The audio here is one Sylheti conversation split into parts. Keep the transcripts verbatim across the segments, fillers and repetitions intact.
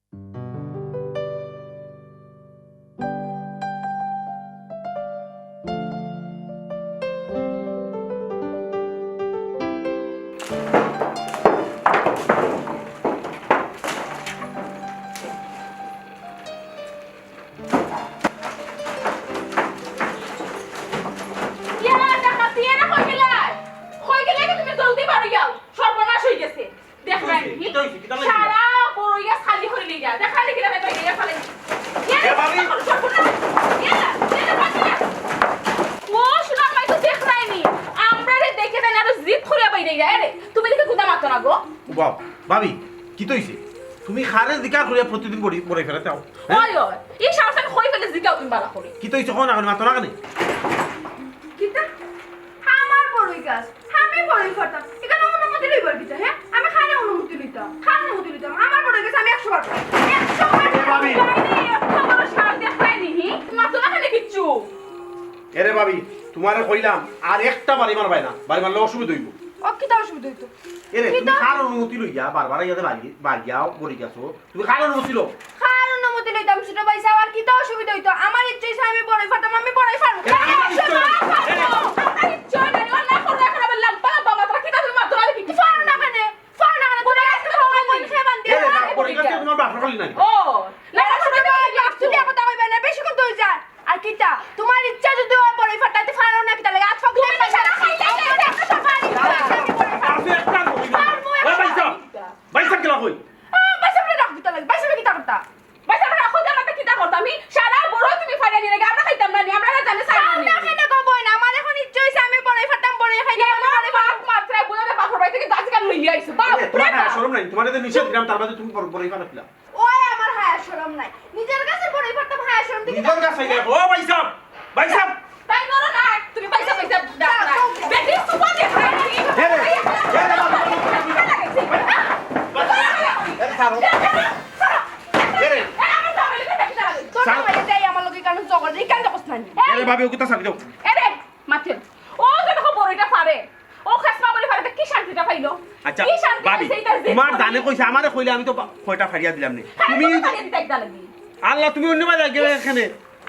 ইয়া, ডাকাতি, এরা কই গেলায়? কই গেলায় গো তুমি? জলদি বারইয়া আও। সর্বনাশ অই গেছে। দেখরায়নি? কিতা অইছে? কিতা লাগি? সারা বড়ই গাছ খালি করি লইয়া। দেখরায়নি কিলা বেটা ইয়া ফালাই? ইয়া, এ, ভাবি! সর্বনাশ। ইয়া, ইয়া, বাঁচা। ও, সোনার মাই তো দেখরায়নি। আমরারে দেখে তাইন আরো জিদ করিয়া বাইরে আইরা। এরে, তুমি দেখি কুন্তা মাতো না গো। বাপ, ভাবি, কিতা অইছে? তুমি কারে জিকার করিয়া প্রতিদিন বড়ি, বড়ই ফালাইতায় আও? হ্যাঁ? ওই, ওই, ই সাহস আমি কই পেলে জিকাও তুমি বালা করি। কিতা অইছে, কও না, মাতো না কেনে? কিতা? আমার বড়ই গাছ, আমি বড়ই ফালাইতাম। ইখানো অনুমতি লইবার কিতা, হ্যাঁ? আমি কারে অনুমতি লইতাম? কার অনুমতি লইতাম? আমার বড়ই গাছ আমি একশো বার ফালাইতাম। একশো বার এ ভাবি। ফালাইতাম। বাইরে একটা বড় সার দেখরায়নি, হি? মাতো না কেনে কিচ্ছু? এরে ভাবি, তুমারে কইলাম, আর একটা বাড়ি মারবায় না। বাড়ি মারলে অসুবিধা অইবো। ও, কিতা অসুবিধা অইতো? এরে, তুমি কিতা? কার অনুমতি লইয়া বারবার আইয়া যে বাড়ি, বাড়ি আও, বড়ি গাছো? তুমি কার অনুমতি লও? কার অনুমতি লইতাম ছোট ভাইসাব, আর কিতা অসুবিধা অইতো? আমার ইচ্ছা অইছে আমি বড়ই ফালাইতাম, আমি বড়ই ফালাইমু। এরে, আমার ইচ্ছা অইছে। আমার ইচ্ছা অইছে, আমি না করলে এখন আবার লাম্বা লাম্বা মাতরা কিতা তুমি মাতরায় দেখি? ফালাও না কেনে? ফালাও না কেনে? তোমার আজকে তোমার মন খেয়ে বান্ধি এরে, আছে। বাপ, বড়ি গাছ তো তোমার বাপর খালি নাই। ও, না, না, ছোট ভাই, বাপ তুলিয়া কথা কইবা না, বেশি কথা অই যায়। আর কিতা? তোমার ইচ্ছা যদি অয় বড়ই ফালাইতায়, ফালাও না, কিতা লাগে? আজ ফাগুন তুমি তো সারা খাইতে খাইতে একটা ফাড়ি দিবা। আমি বড়ই ফালাইমু। পারবো একটা বড়ি না। পারবো ওই একটা ভাইসাব, ফাড়ি দিবা। ভাইসাব কিলা কই? আ, ভাইসাবরে রাখো কিতা লাগে? ভাইসাবরে কিতা করতা? ভাইসাবরে রাখো যে আমরা কিতা করতাম? আমি সারা বড়ই তুমি ফাড়িয়া নিলে আমরা খাইতাম না নি? আমরা জানে চাই না নি? না, কেনে গো বইন? আমার এখন ইচ্ছা অইছে আমি বড়ই ফালাইতাম, বড়ই খাইতাম, আমি বড়ই ফালাইতাম। মাত্রায় বুঝা যায় বাপর বাড়ি থাকি গাছ কান লইয়া আইছো। বাপ এ, তোমার রে না, বাপ। শরম নাই? তোমারে তো নিষেধ দিলাম, তার বাদে তুমি বড়-, বড়ই ফালাইলা। ওই আমার হায়া শরম নাই। নিজর গাছর বড়ই ফালাইতাম হায়া শরম দেখি নিজর গাছ অইলে, ও ভাইসাব, ভাইসাব। তাই করো না, তুমি ভাইসাব, ভাইসাব ডাক না। যাও, যাও। বেটি সুপা দেখ না। এ রে, এ রে, বাবা। এ রে, ছাড়ো। এ রে। তোর ছাড়ো। জামাই যাই আমার লগে কেনে ঝগড়া, এই কেন দেখছ না? এ রে, ভাবি, ও কথা ছাড়ি দাও। এ রে, মাথে। ও যে দেখো বড়ইটা ফাড়ে। ও খেসমা বড়ই ফাড়ে, তো কি শান্তিটা পাইলো? আচ্ছা, কি শান্তি ভাবি, পাইছে এটা যে তোমার করে? জানে কইছে, আমারে কইলে আমি তো বা-, কয়টা ফাড়িয়া দিলাম নি। খালি তুমি তুমি ফাড়িয়া দিতে একটা লাগি। আল্লাহ, তুমি অন্য বাজার গেলে এখানে।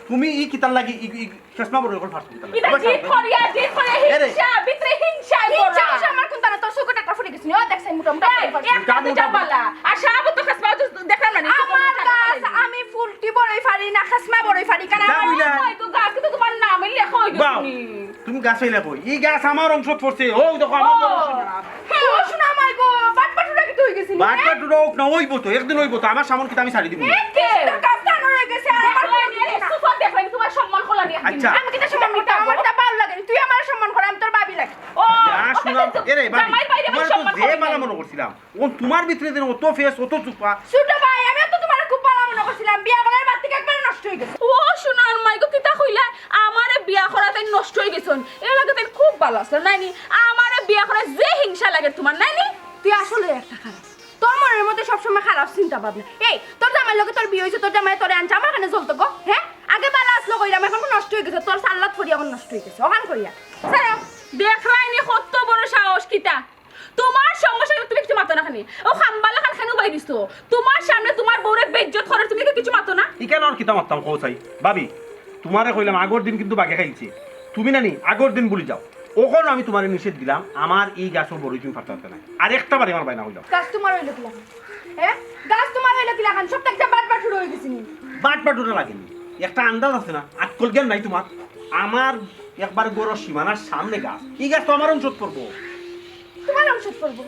তুমি ই কিতার লাগি, ই, ই খেসমা বড়ই অকল ফাড়ছো কিতার লাগি? এটা জিদ করিয়া, জিদ করিয়া এ রে। হিংসা, ভিতরে হিংসা হিংসা, করা। হিংসা আমার কোনটা না, তোর চোখে একটা ফুটে গেছে নি, ও দেখছে মোটা মোটা এই, বড়ই ফাড়ছে। একটা দুইটা বালা। আর সারা তো খেসমা তো দেখলাম না নি, আমার চোখে গাছ, ফাড়া আমি ফুলটি বড়ই ফাড়ি না, খেসমা বড়ই ফাড়ি, কারণ যা আমার বুঝলে। ওই তো গাছ কিন্তু তোমার নামে লেখা হয়ে গেছে বাহ। নি। তুমি গাছ অইলে কই? ই গাছ আমার অংশত পড়ছে। ও, দেখো, আমার ও। তো অংশ না। ও, শোনা, আমার গো, বাটপাটুরা কিতা অই গেছে নি? বাটপাটুরা অউক না, অইবো তো, একদিন অইবো তো। আমার সামন কিতা আমি ছাড়ি দিমু। এ, কি সুন্দর গাছ টানো রয়ে গেছে, আর আমার দেখো, কোনো এই কিছু না। সুফা দেখো, আমি তোমার সম্মান করলাম নি একদিন। আচ্ছা। আমি কিতা সম্মান করতাম? আমার কিতা ভালো লাগে নি? তুই আমার সম্মান কর, আমি তোর ভাবি লাগে। ও, না, ওকে শোনা, তো এ রে, ভাবি, জামাইর বাইরে তোমার তো সম্মান যে করি বালা নাই। মনে করছিলাম। ও তোমার ভিতরে যেন অত ফেস, অত চুপা। ছোট ভাই, আমিও তো তোমারে খুব বালা মনে করছিলাম, বিয়া করার বাদ থাকি একবারে নষ্ট অই গেছো। ও সোনার মাই গো, কিতা কইলা? আমারে বিয়া করাত তাইন নষ্ট অই গেছইন। এর আগে তাইন খুব বালা আছিল, নাইনি? আমারে বিয়া করাত যে হিংসা লাগে তোমার, নাইনি? তুই আসলে একটা খারাপ। তোর মনের মধ্যে সবসময় খারাপ চিন্তা ভাবনা। এই, তোর জামাইর লগে তোর বিয়া অইছে, তোর জামাই তোরে আনছে, আমার কেনে জ্বলতো গো, হ্যাঁ? আগে বালা আছলো কইরাম, এখন নষ্ট অই গেছে, তোর সাল্লাত পড়ি এখন নষ্ট অই গেছে, অখান কইয়া। ছাড়ো। দেখরায়নি কত বড় সাহস, কিতা? তোমার সমস্যা, তুমি কিছু মাতো না কেনে? ও খাম্বালা খান কেনে উবাই দিছো? তোমার সামনে তোমার বউরে বেইজ্জত করার তুমি কি কিছু মাতো না? ইখান আর কিতা মাততাম কও চাই? ভাবি, তোমারে কইলাম আগর দিন কিন্তু বাগে খাইলছে। তুমি নানি আগর দিন ভুলি যাও। অখন আমি তোমারে নিষেধ দিলাম, আমার ই গাছর বড়ই তুমি ফাড়তে পারতায় নায়। আর একটা বাড়ি আমার বায়না কইলাম। গাছ তোমার অইলো কিলাখান? হ্যাঁ? গাছ তোমার অইলো কিলাখান? সব থাকি বাটপাটুরা অই গেছে নি? বাটপাটুরা লাগে নি। একটা আন্দাজ আছে না? আক্কল জ্ঞান নাই তোমার? আমার একবার ঘরর সীমানার সামনে গাছ। ই গাছ তো আমার অংশত পড়বো। তোমার অংশত পড়বো।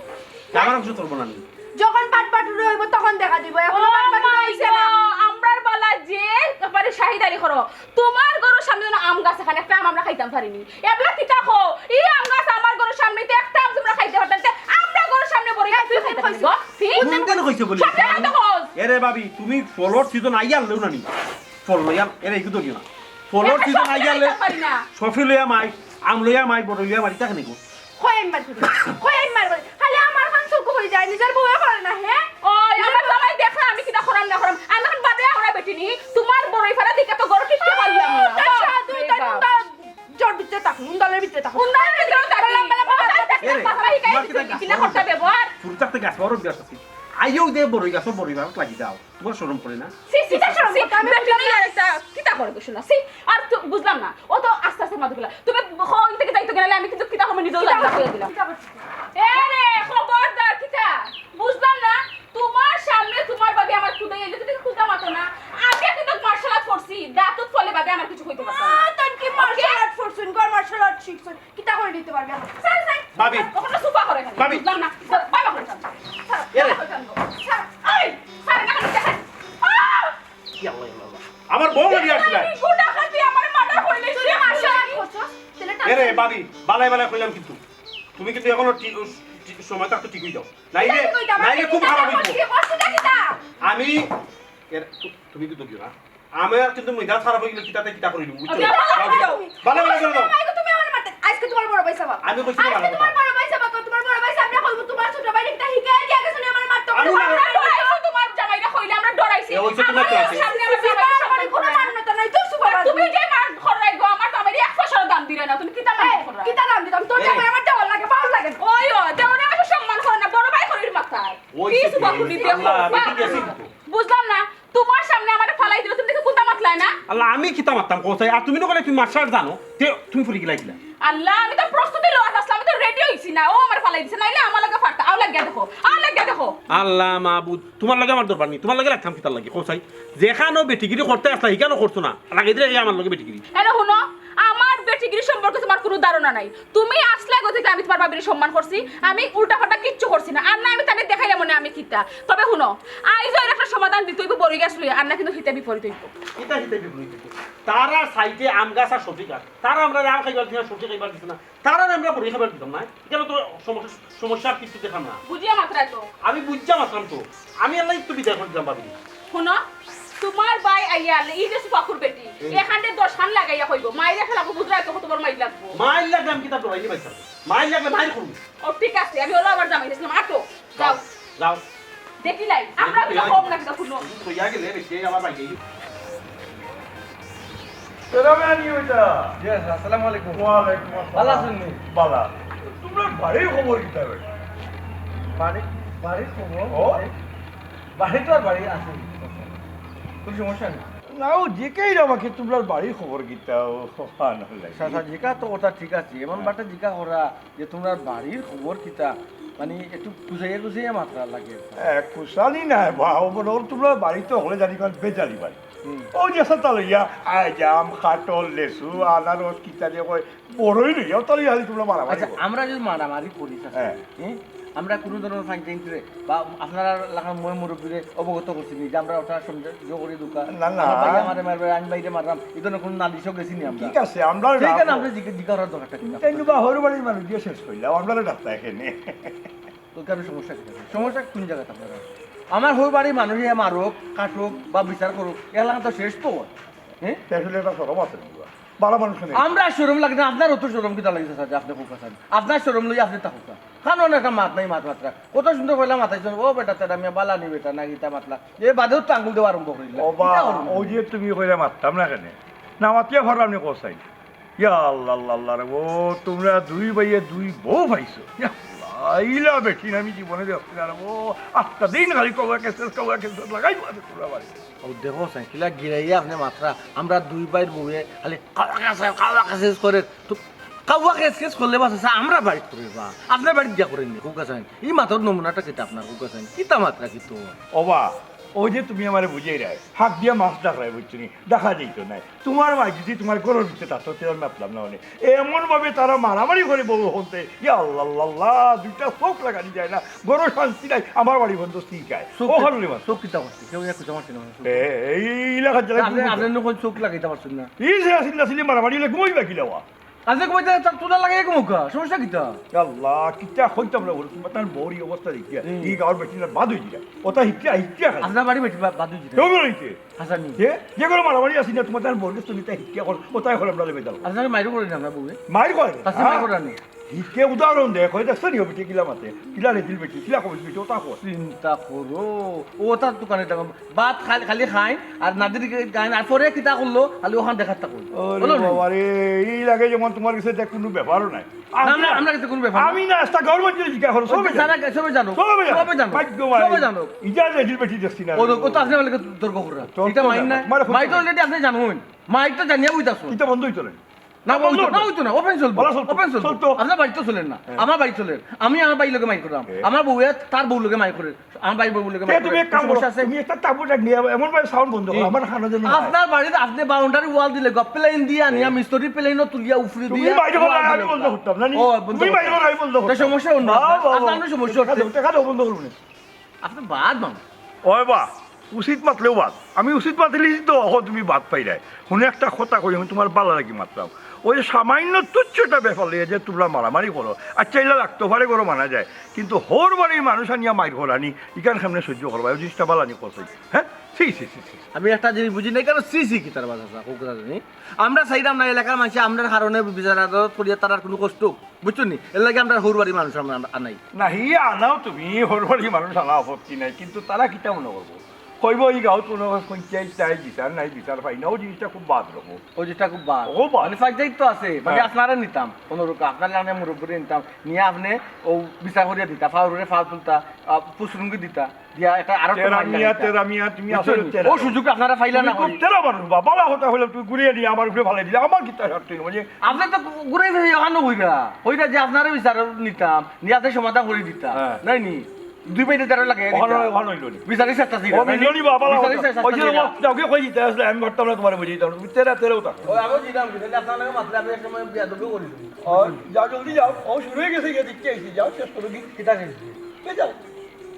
আমার অংশত পড়বো না নি? যখন বাটপাটুরা অইবো তখন দেখা দিবো। এখন ও বাটপাটুরা my অইছে না। God, আমরার বালা যে একবারে শাহিদারি করো। তোমার ঘরর সামনে যেন আম গাছ, এখান একটা আম আমরা খাইতাম পারি নি। এবলা কিতা কও? ই আম গাছ আমার ঘরর সামনে, তো একটা আম তোমরা খাইতে পারতায়, তে আমরার ঘরর সামনে বড়ই গাছ তুই খাইতে পারবি গো? হি? কোন দিন কইছে বলি? সব জায়গায় তো কস। এরে ভাবি, তুমি ফলর সিজন আইয়া আনলেও না নি? ফল লইয়া, এরে একটু ধরিও না। ফলর সিজন আইয়া আনলে পারি না। সফি লইয়া মাই, আম লইয়া মাই, বড়ই লইয়া মাই, ইতা কেনে গো? কই আমি মার করি? কই আমি মার করি? খালি আমার খান চুপ অই যায়, নিজর বউয়ে করে না, হে? ও, আমার জামাই দেখরা আমি কিতা করাম না করাম। আমি এখন বাদে আমরা বেটি নি, তোমার বড়ই ফাড়া দেখে তো ঘরো টিকতে পারলাম না। আচ্ছা, বাপ তুই রে তাই বাপ। উন্দা জোর ভিতরে থাক, উন্দালের ভিতরে থাক। উন্দালের ভিতরে থাক। লম্বা লম্বা কথা বলতে এরে, কথা বলতে তোমার কিতা গাছ কিনা বারো করতে ব্যবহার? শুরু থাকতে গাছ বারো বিয়ার সাথে। আইও দে বড়ই গাছো বড়ই বাগাত লাগি যাও, তুমার শরম করে না? ছি, ছি, কিতা শরম ছি, করতে? আমি বেটা বুঝলাম না। ইয়ার একটা কিতা করে গো শোনা? ছি, আর তো বুঝলাম না। ও তো আস্তে আস্তে মাদু গেলা। তুমি হন থেকে যাইতো গেলে আমি কিন্তু কিতা হবে নিজেও জানি না, কইয়া দিলাম। কিতা করছিস? এ রে, খবরদার, কিতা? বুঝলাম না। তুমার সামনে তুমার ভাবি আমার কুদাই আইলে তুমি কুদা মাতো না। আমি কিন্তু মার্শাল আর্ট করছি, দাঁতত ফলে ভাবি আমার কিছু কইতে পারতো না। আহ, তখন কি মার্শাল আর্ট করছুন? ঘর মার্শাল আর্ট শিখছুন? কিতা করে নিতে পারবে আমার? Sir, sir. ভাবি। ওখানে সুপা করে কেন? ভাবি। বুঝলাম না। স্যার, বাবা করে যান। স্যার, এ রে। বাবা করে যান। স্যার, এই, স্যার, এখানে দেখেন। আহ! ইয়া আল্লাহ, ইয়া আল্লাহ। আমার বউ মারি আসছিল। আমি গুন্ডা খাতি আমার মার্ডার করলে তুই মার্শাল আর্ট করছস? তাহলে এ রে, টান। ভাবি, বালাই বালাই কইলাম কিন্তু। তুমি কিন্তু এখনো ঠিক, ঠিক সময় থাকতে ঠিক হয়ে যাও। নাইলে, কিতা কইতাম? নাইলে খুব কিতা খারাপ হইব। করছি? করছি না কিতা? আমি, এর, তু-, তুমি কিন্তু দিও না। আমার কিন্তু মেজাজ খারাপ হয়ে গেলে কিতাতে কিতা করিল, বুঝছো? আচ্ছা, যাও। ভালো, ভালো করে দাও। আজকে তুমি আমার মারতে, আজকে তোমার বড় ভাই সাহেব। আমি কইছি না, আজকে ভালো তোমার কথা। বড় ভাই সাহেব, তোমার বড় ভাই সাহেব, আমরা কইবো তোমার ছোট ভাই কিতা হিকে দিয়া গেছে নি আমার মারতে। আমি না। আমরা ডরাইছি তোমার জামাইরে কইলে আমরা ডরাইছি। এ, ওই যে তোমার আমার কাছে। সামনে আমার জামাইরে সম্মান করে না। মান্যতা নাই, তোর সুপার আর তুমি যে মার খরাই গো, আমার জামাইরে এক পয়সারও দাম দিলে না, তুমি কিতা মার এই, খরাই? কিতা দাম দিতাম? তোর এই। জামাই আমার দেওয়ার লাগে, পাওয়ার লাগে। ওই, ও, দেওয়ার আমার সম্মান করে না, বড় ভাই করির মাথায়। ওই কি যে সুপার খুলি দিয়ে আল্লাহ, খরচ? বেটি গেছি তো। বুঝলাম না। তোমার সামনে আমারে ফালাই দিল, তুমি দেখে কুন্তা মাতলায় না? আল্লাহ, আমি কিতা মাততাম, কও চাই? আর তুমি না কইলে তুমি মার্শাল আর্ট জানো, তে তুমি ফুরি গিলাই দিলা। আল্লাহ, আমি তো প্রস্তুতি লওয়াত আসলাম, আমি তো রেডি হইছি না, ও আমারে ফালাই দিছে, নাইলে আমার লগে ফারতা। আও লাগিয়া দেখো, আও লাগিয়া দেখো। আল্লাহ মাবুদ, তোমার লগে আমার দরবার নেই, তোমার লগে লাগতাম কিতার লাগি, কও চাই? যেখানো বেটিগিরি করতে আসলা, হিখানো করছো না, লাগাই দিলে এই আমার লগে বেটিগিরি। এরে হুনো, আমার বেটিগিরি সম্পর্কে তোমার কোনো ধারণা নাই। তুমি আসলে গতিকে আমি তোমার ভাবির সম্মান করছি, আমি উল্টা পাল্টা কিচ্ছু করছি না। আর না আমি তারে দেখাইলাম মনে আমি কিতা। তবে হুনো, আইজ এর একটা সমাধান দিতে হইব, বড়ি গাছ লইয়া, আর না কিন্তু হিতে বিপরীত হইব। কিতা হিতে বিপরীত হইব? তারা সাইডে আম গাছ আর সবজি গাছ, তারা আমরা আম খাইবার দিছে না, সবজি খাইবার দিছে না, তারা আমরা বড়ি খাইবার দিতাম না। এখানে তো সমস্যা, সমস্যা আর কিছু দেখাম না। বুঝিয়া মাত্রায় তো। আমি বুঝিয়া মাতলাম তো, আমি আল্লাহ একটু বিদায় করে দিলাম ভাবি। হুনো, তোমার ভাই আইয়া আলে, এই যে সুপাকুর বেটি, হুম। এখানে দশ খান লাগাইয়া কইব, মাইর একটা লাগবো, বুঝলে তো কত বড় মাইর লাগবো। মাইর লাগলে আমি কিতা ডরাই নি ভাই সাহেব? মাইর লাগলে মাইর করবো। ও ঠিক আছে, আমি ওলা আবার জামাই দিছিলাম, আটো, যাও। যাও। দেখি নাই, আমরা তো কম না কিতা, হুনো। কইয়া গেলে বেটি আমার ভাই গেলি। সালাম আলাইকুম বেটা। জি, আসসালামু আলাইকুম। ওয়ালাইকুম আসসালাম। ভালা আছইন নি? ভালা। তোমরা বাড়ির খবর কিতা বেটা? বাড়ি, বাড়ির খবর? ও? বাড়ি তো আর বাড়ি আছে। কোনো সমস্যা নাই। না, ও জিকাইরা আমাকে তোমরা বাড়ির খবর কিতা? ও, সুবহানাল্লাহ। আচ্ছা, আচ্ছা, জিকা তো কথা ঠিক আছে। এমন হ্যাঁ। বাটা জিকা করা যে তোমরা বাড়ির খবর কিতা? মানে একটু খুজাইয়া খুজাইয়া মাতরা লাগে। এ, খুজানি নায় বা, ও বড়, তোমরা বাড়ি তো হকলে জানি কারণ বেজালি বাড়ি। হুম। ও যে সাতা লইয়া, আইজাম, কাটল, লেসু, আনারস, কিতা যে কয়, বড়ই লইয়া, তাহলে খালি তোমরা মারামারি আচ্ছা, করো। আমরা যদি মারামারি করি, চাচা, হ্যাঁ। হুম? আমরা কোনো ধরনের ফাইন টাইন করে বা আপনারা লাখান ময় মুরব্বীরে অবগত করছি নি যে আমরা ওটা সমঝে জো করি দুকা। না, না। আমার ভাই আমারে মারবে, আমি ভাইরে মারলাম। এই ধরনের কোনো নালিশও গেছি নি আমরা। ঠিক আছে, আমরা ঠিক আছে, রাখবো। আমরা জিজ্ঞে-, জিজ্ঞাসা করার দরকারটা কি? তাই কিন্তু বা হরু বাড়ির মানুষ দিয়ে শেষ করলাম, আমরা ডাক্তার এখানে। তো কেন সমস্যা কি আছে? সমস্যা কোন জায়গাতে আপনারা? আমার হরু বাড়ির মানুষ ইয়া মারুক, কাটুক বা বিচার করুক, এলাকা তো শেষ তো। হ্যাঁ? তে আসলে এটা শরম আছে নি বা? বালা মানুষ নেই। আমরা শরম লাগে না, আপনার অত শরম কিতা লাগে চাচা, আপনি কউক্কা চাইন। আপনার শরম লই আপনি তা কউক্কা। কারণ একটা মাত নাই, মাত মাত্রা। কত সুন্দর কইলা মাতাইছেন, "ও বেটা, তেরা মিয়া বালা নি বেটা, না কিতা মাতলা।" এ বাদেও তো আঙ্গুল দেওয়া আরম্ভ করিলা। ও বা, কিতা করবো? ওই যে তুমি কইলা মাততাম না কেনে? না মাতিয়া পারলাম নি কও চাইন। ইয়া আল্লাহ, আল্লাহ, আল্লাহ রে, ও তোমরা দুই ভাইয়ে দুই বউ পাইছো। ইয়া আল্লাহ, ইলা বেটিন আমি জীবনে দেখছি না রে, ও আটটা দিন খালি কওয়া কেসেস, কওয়া কেসেস লাগাই আছে তোমরা বাড়ি। ও দেখো চাইন, কিলা গিরাইয়া আপনি মাত্রা, আমরা দুই ভাইর বউয়ে খালি কাওয়া কেসেস, কাওয়া কেসেস করে, তো কাওয়া কেসেস করলে বাস আছে, আমরা বাড়িত করে বা, আপনার বাড়িত গিয়া করেন নি, কউক্কা চাইন। ই মাতর নমুনাটা কিতা আপনার, কউক্কা চাইন? কিতা মাত্রা কিতা? ও বা, ওই যে তুমি আমারে বুঝাইরায়, হাত দিয়া মাছ ডাকরায়, বুঝছো নি? দেখা যাইতো নায়। তোমার মা যদি তোমার ঘরর ভিতরে থাকতো, তে আমি মাতলাম না অনে। এমন ভাবে তারা মারামারি করে বউ হনতে, ইয়া আল্লাহ, আল্লাহ, আল্লাহ, দুইটা চোখ লাগানি যায় না, ঘরো শান্তি নাই, আমার বাড়ি বন্ধ ঠিক আয়। চোখ ও কি-, হারুলে মাত। চোখ কিতা করছে? কেউ এক কথা মারছে না, চোখ। এ, এই এলাকার যারা আপনি, ঘুরঘুর আপনি করে। নখন চোখ লাগাইতে পারছেন না। এই যে আসিল না আসিলে মারামারি হইলে ঘুমাইবা কি লাওয়া? আজকে কইতে তার তুলা লাগাই কমুকা, সমস্যা কিতা? আল্লাহ, কিতা কইতাম না বলো, তোমার তার বউর অবস্থা দেখিয়া, হুম। এই গাঁওর বেটিরা বাদ হয়ে যায়। ওটা হিকিয়া, হিকিয়া খায়। আপনার বাড়ি বেটি বা-, বাদ হয়ে যায়। কেউ বলো নিতে? হাসানি। যে, যে কোনো মারামারি আসি না, তোমার তার বউর কাছে তুমি তাই হিকিয়া কর, ওটাই হলো আমরা লেবে দাও। আপনার মাইরও করে না, আমরা বউয়ে? মাইর করে না। তার সাথে মাইর হ্যাঁ? করে না। ইকে উদাহরণ দে, কয় দেখছো নি ও বেটি কিলা মাতে? কিলা লেজিল বেটি, কিলা কবিল বেটি, ওটা কর। চিন্তা করো, ও তার দোকানে দেখো, ভাত খালি, খালি খাইন আর নাদির গাইন, আর পরে কিতা করলো, খালি ওখান দেখার তা কই। ওরে বলো নি? বাবা রে, এই লাগে যেমন তোমার কাছে দেখ কোনো ব্যাপারও নাই। না, আমরা, আমরা কাছে কোনো ব্যাপার না। আমি না, আস্তা গাঁওর মধ্যে জিজ্ঞাসা করো, সবে জানো। জানা, সবে জানো। সবে জানো। সবে জানো। ভাগ্য ভাই। সবে জানো। ইটা লেজিল বেটি দেখছি না। ও তো, ও তো আপনি আমাকে তর্ক কররা। তর্ক ইটা মাইর না। না। মারে ফোন মাইর তো করো। Already আপনি জানুন। মাইর তো জানিয়া বইতাছো। ইটা বন্ধ হইতো না। না, বন্ধ হইতো না। না, হইতো না। Open চলবো। বলা চলতো। Open চলবো। চলতো। আপনার বাড়ি তো চলেন না। হ্যাঁ। আমার বাড়ি চলেন। আমি আমার বাড়ির লগে মাইর করলাম। হ্যাঁ। আমার বউয়ে তার বউর লগে মাইর করে। আমার বাড়ির বউর লগে তে মাইর তুমি করে। এক কাম করো, সমস্যা আছে? তুমি একটা তাবু ডাক নিয়ে এমন ভাবে sound বন্ধ করো, এ, আমার কানো যেন না হয়। আপনার বাড়িত আপনি boundary wall দিলে গো, plane দিয়া নিয়া, হ্যাঁ। মিস্ত্রি plane-ও তুলিয়া উফরে তুমি দিয়া বাইরে বলো, wall আমি দিলে বন্ধ গো। করতাম না, নি? ও, বন্ধ তুমি করতাম। বাইরে বলো, আমি বন্ধ তে করতাম। সমস্যা অন্য বাহ, আপনার। বাহ, আপনার বাহ। অন্য সমস্যা দেখা হচ্ছে। দাও, দেখা দাও, বন্ধ করবো না। আপনি বাদ মামু। ওই বা, উচিত মাতলেও বাদ। আমি উচিত মাতিলিছি তো, অখন তুমি বাদ পাইরায়। হুনো একটা কথা কই, আমি তোমার বালা লাগি মাতলাম। ওই সামান্য তুচ্ছ একটা ব্যাপার লইয়া যে তোমরা মারামারি করো, আচ্ছা, ইলা লাগতো পারে করো মানা যায়, কিন্তু হউর বাড়ির মানুষ আনিয়া মাইর করানি, ইখান কেমনে সহ্য করবা? ওই জিনিসটা বালা নি করছে, হ্যাঁ? ছি, ছি, ছি, ছি। আমি একটা জিনিস বুঝি নাই, কেন ছি ছি কি তার বাসা, কোকড়া জানি? আমরা চাইরাম না এলাকার মানুষে আমরার কারণে বিচার আদালত করিয়া তারার কোনো কষ্ট বুঝছো নি? এর লাগি আমরা হউর বাড়ির মানুষ আমরা আনা-, আনাই। না, হি আনাও তুমি, হউর বাড়ির মানুষ আনা আপত্তি নাই, কিন্তু তারা কিতা মনে করবো? কইবো, "ই গাঁওত কোনো পঞ্চায়েত নাই, বিচার নাই, বিচার পাই না।" ও জিনিসটা খুব বাদ রকম। ও জিনিসটা খুব বাদ। ও বাদ। মানে, পঞ্চায়েত তো আছে, মানে, হ্যাঁ। আপনারে নিতাম, কোনো রকম, আপনার লানে মুরব্বরে নিতাম, নিয়া আপনে ও বিচার করিয়া দিতা, ফাউররে ফাউ তুলতা, আহ, পুসরুঙ্গি দিতা। দিয়া একটা আরো একটা তেরা মাইর মিয়া, লাগাইতা। তেরা মিয়া, তুমি বুঝছো আসলে নি? তেরা। ও সুযোগ আপনারা পাইলা না তুমি খুব করি। তেরা মানুষ, বাবা, বালা কথা কইলাম, তুমি ঘুরিয়ে নিয়ে আমার উপরে ফালাই দিলে, আমার কিতা স্বার্থ হইলো? মানে আপনি তো ঘুরে ফিরে ওখানে কইরা, কইরা যে আপনারা বিচার নিতাম, নিয়ে আপনি সমাধান করে দিতাম, হ্যাঁ। নাই নি? দুই বাইরে তেরা লাগে ওখানে, দিতাম। ওখানে হইলো নি। বিচারি চেষ্টা ছিল, ও নাই নি? মিলনি বাবা, বালা বিচারি কথা। চেষ্টা ওই যে ছিল। তোমার যাওকে কই দিতে আসলে, আমি পারতাম না তোমার বুঝিয়ে দিতাম। তুমি তেরা, তেরা কথা। ও, আমি দিলাম, কিন্তু আপনার লগে মাতলে আমি এক সময় বিয়াদবি করি দিবি। ও, যাও, জলদি যাও। ও, শুরু হয়ে গেছে, গিয়ে দেখতে আইছি। যাও, শেষ করো কি? কিতা শেষ? এই যাও।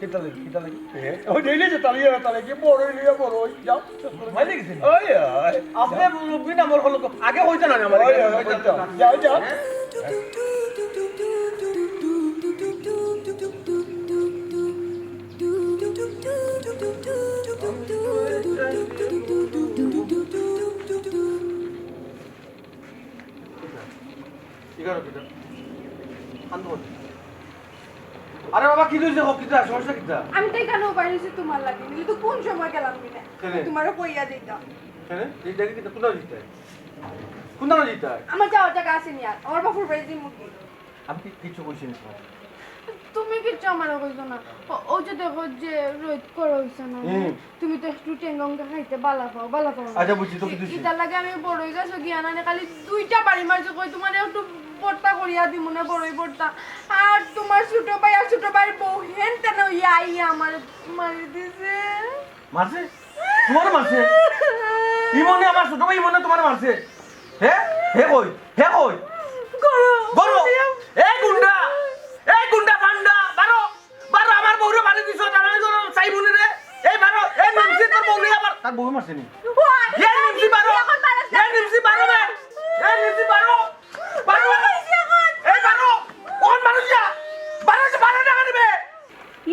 কিতা লাগি, কিতা লাগি? এ, ও, ডেইলি যে তালিয়ে, তালিয়ে, কি বড় হইলে বড় হই, যাও, শেষ করো। মাইলে গেছে? ওই, ওই। আপনি মুরব্বি না, মোর হলো, আগে হইতো না, আমার ওই, ওই, ওই, যাও, যাও। এগারো কিতা? আন্দোলন। আরে বাবা, কি হইছে? হোক, কিতা? সমস্যা কিতা? আমি তো এখানেও বাইরে হইছি তোমার লাগি, নিলে তো কোন সময় গেলাম কিনা? কেনে? তোমারে কইয়া দিতাম। কেনে? এই জায়গা কিতা? কোন দিকটা? কোন দিকটা? আমার যাওয়ার জায়গা আছে নি আর? আমার বাপুর বাড়ি দিমু কি? আমি কি কিছু কইছি না তোমার? তুমি কিচ্ছু আমারে কইছো না। ও, ও যে দেখো যে রোদ করা হইছে না, হুম। তুমি তো একটু টেঙ্গা উঙ্গা খাইতে বালা পাও, বালা পাও না। আচ্ছা, বুঝছি, তো কি ই-, দিছি? ইটার লাগে আমি বড়ই গাছো গিয়া না, খালি দুইটা বাড়ি মারছি, কই তোমারে একটু ভর্তা করিয়া দিমু না, বড়ই ভর্তা। আর তোমার ছোট ভাই আর ছোট ভাইর বউ হেন তেন হইয়া আইয়া আমারে মারি দিছে। মারছে? তোমারে মারছে? ইমনে আমার ছোট ভাই ইমনে তোমারে মারছে? হে? হে কই? হে কই? গরু। গরু? এই গুন্ডা! এই গুন্ডা ফান্ডা! বারো! বারো, আমার বউরে মারি দিছো, জানো নি গরু, সাইমুনি রে? এই বারো, এই নিমসি তোর বউরে আবার, তার বউ মারছে নি? ওই, এ নিমসি বারো! এখন মারা এ নিমসি বারো রে! এ নিমসি বারো! বারো! এই বারো! ওখান মানুষ যা! বারো, বারো টাকা দিবে!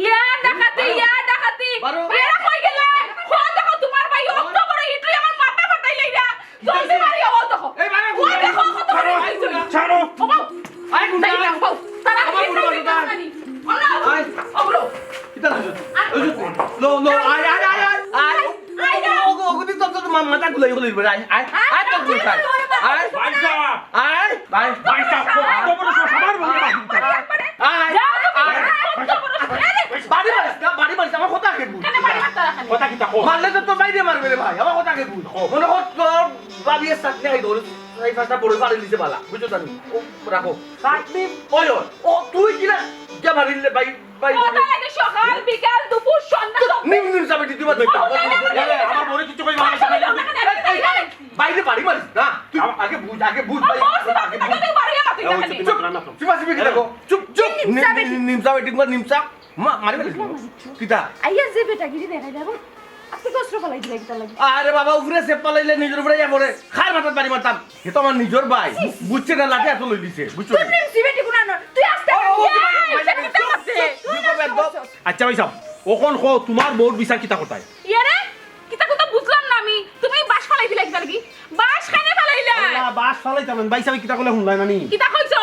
ইয়া ডাকাতি, বারো। ইয়া ডাকাতি। বারো। এরা কই গেলে? হো দেখো তোমার ভাই অত বড় ইটুই আমার মাথা ফাটাই লইরা। জলদি মারি, ও দেখো। এই বারো, ও দেখো, কত বড় বারো। হইছে। ছাড়ো। ও বাবা। আই গুন্ডা। তাই না, বাবা। তারা আমার কি বুড়ো জানি বাড়ি না। জানি? ও না। আই। ও বুড়ো। কিতা হইছে? আর ওই যে, লো, লো, আয়, আয়, আয়, আয়, আয়। আয়, আয়। ওগো, ওগো, দি তো, তো, তো, মা-, মাথা গুলাই, গুলাই, আয়, আয়, আয়, আয়, তো, তো, আয়। আয়। ভাই সাহেব। আয়, ভাই। ভাই সাহেব, কত বড় সাহস, আমার বউরে মারবি। আয়, আয়, যাও, তুমি আয়। আয়, কত বড় সাহস। আরে। বাড়ি মারিস না, বাড়ি মারিস, আমার কথা আগে বুঝ। কেন বাড়ি মারতে রাখা নেই? কথা কিতা কও? মারলে তো তোর বাইরে মারবে রে ভাই, আমার কথা আগে বুঝ। কও। মনে কর তোর ভাবিয়ে চাটনি খাই দৌড়ে, এই পাঁচটা বড় পারে নিচে বালা, বুঝছো জানি? ও, রাখো। চাটনি? ওই, ওই, ও, তুই কিনা যা মারিলে ভাই। ভাই, কথা লাগে সকাল, বিকাল, দুপুর, সন্ধ্যা, তো সব নিম নিম চাবে দিতে পারবে। ও, না, না, না, না, না। আমার বউরে কিছু কই মারিস না। এই, এই, বাইরে বাড়ি মারিস না। তুই আগে বুঝ, আগে বুঝ, ভাই, আগে বুঝ। চুপ, চুপ, চুপ। নিম চাবে, নিম চাবে, ঠিক নিম চাপ। মা-, মারি ফেলিস না। কিতা? আইয়া যে বেটাগিরি দেখাই দেবো। আজকে তো অস্ত্র ফালাই দিলে কিতা লাগে? আরে বাবা, উপরে সেপ ফালাইলে নিজের উপরে ইয়া পড়ে। খার মাথাত বাড়ি মারতাম। এ তো আমার নিজের ভাই। বুঝছে না, লাঠি হাতে লই দিছে। বুঝছো? তুই প্রেম সিবেটি গুনা নয়। তুই আস্তে ও, ও, এই, ভাই, ভাই, এটা কিতা চুপ, করছে? চুপ, চুপ, একদম। আচ্ছা ভাই সাহেব, অখন কও তোমার বউর বিচার কিতা করতায়? ইয়ে রে, কিতা কথা বুঝলাম না আমি। তুমি বাঁশ ফালাই দিলা কিতা লাগি? বাঁশ কেনে ফালাইলা? না, বাঁশ ফালাইতাম না। ভাই সাহেব কিতা কইলা হুনলায় না নি? কিতা কইছো?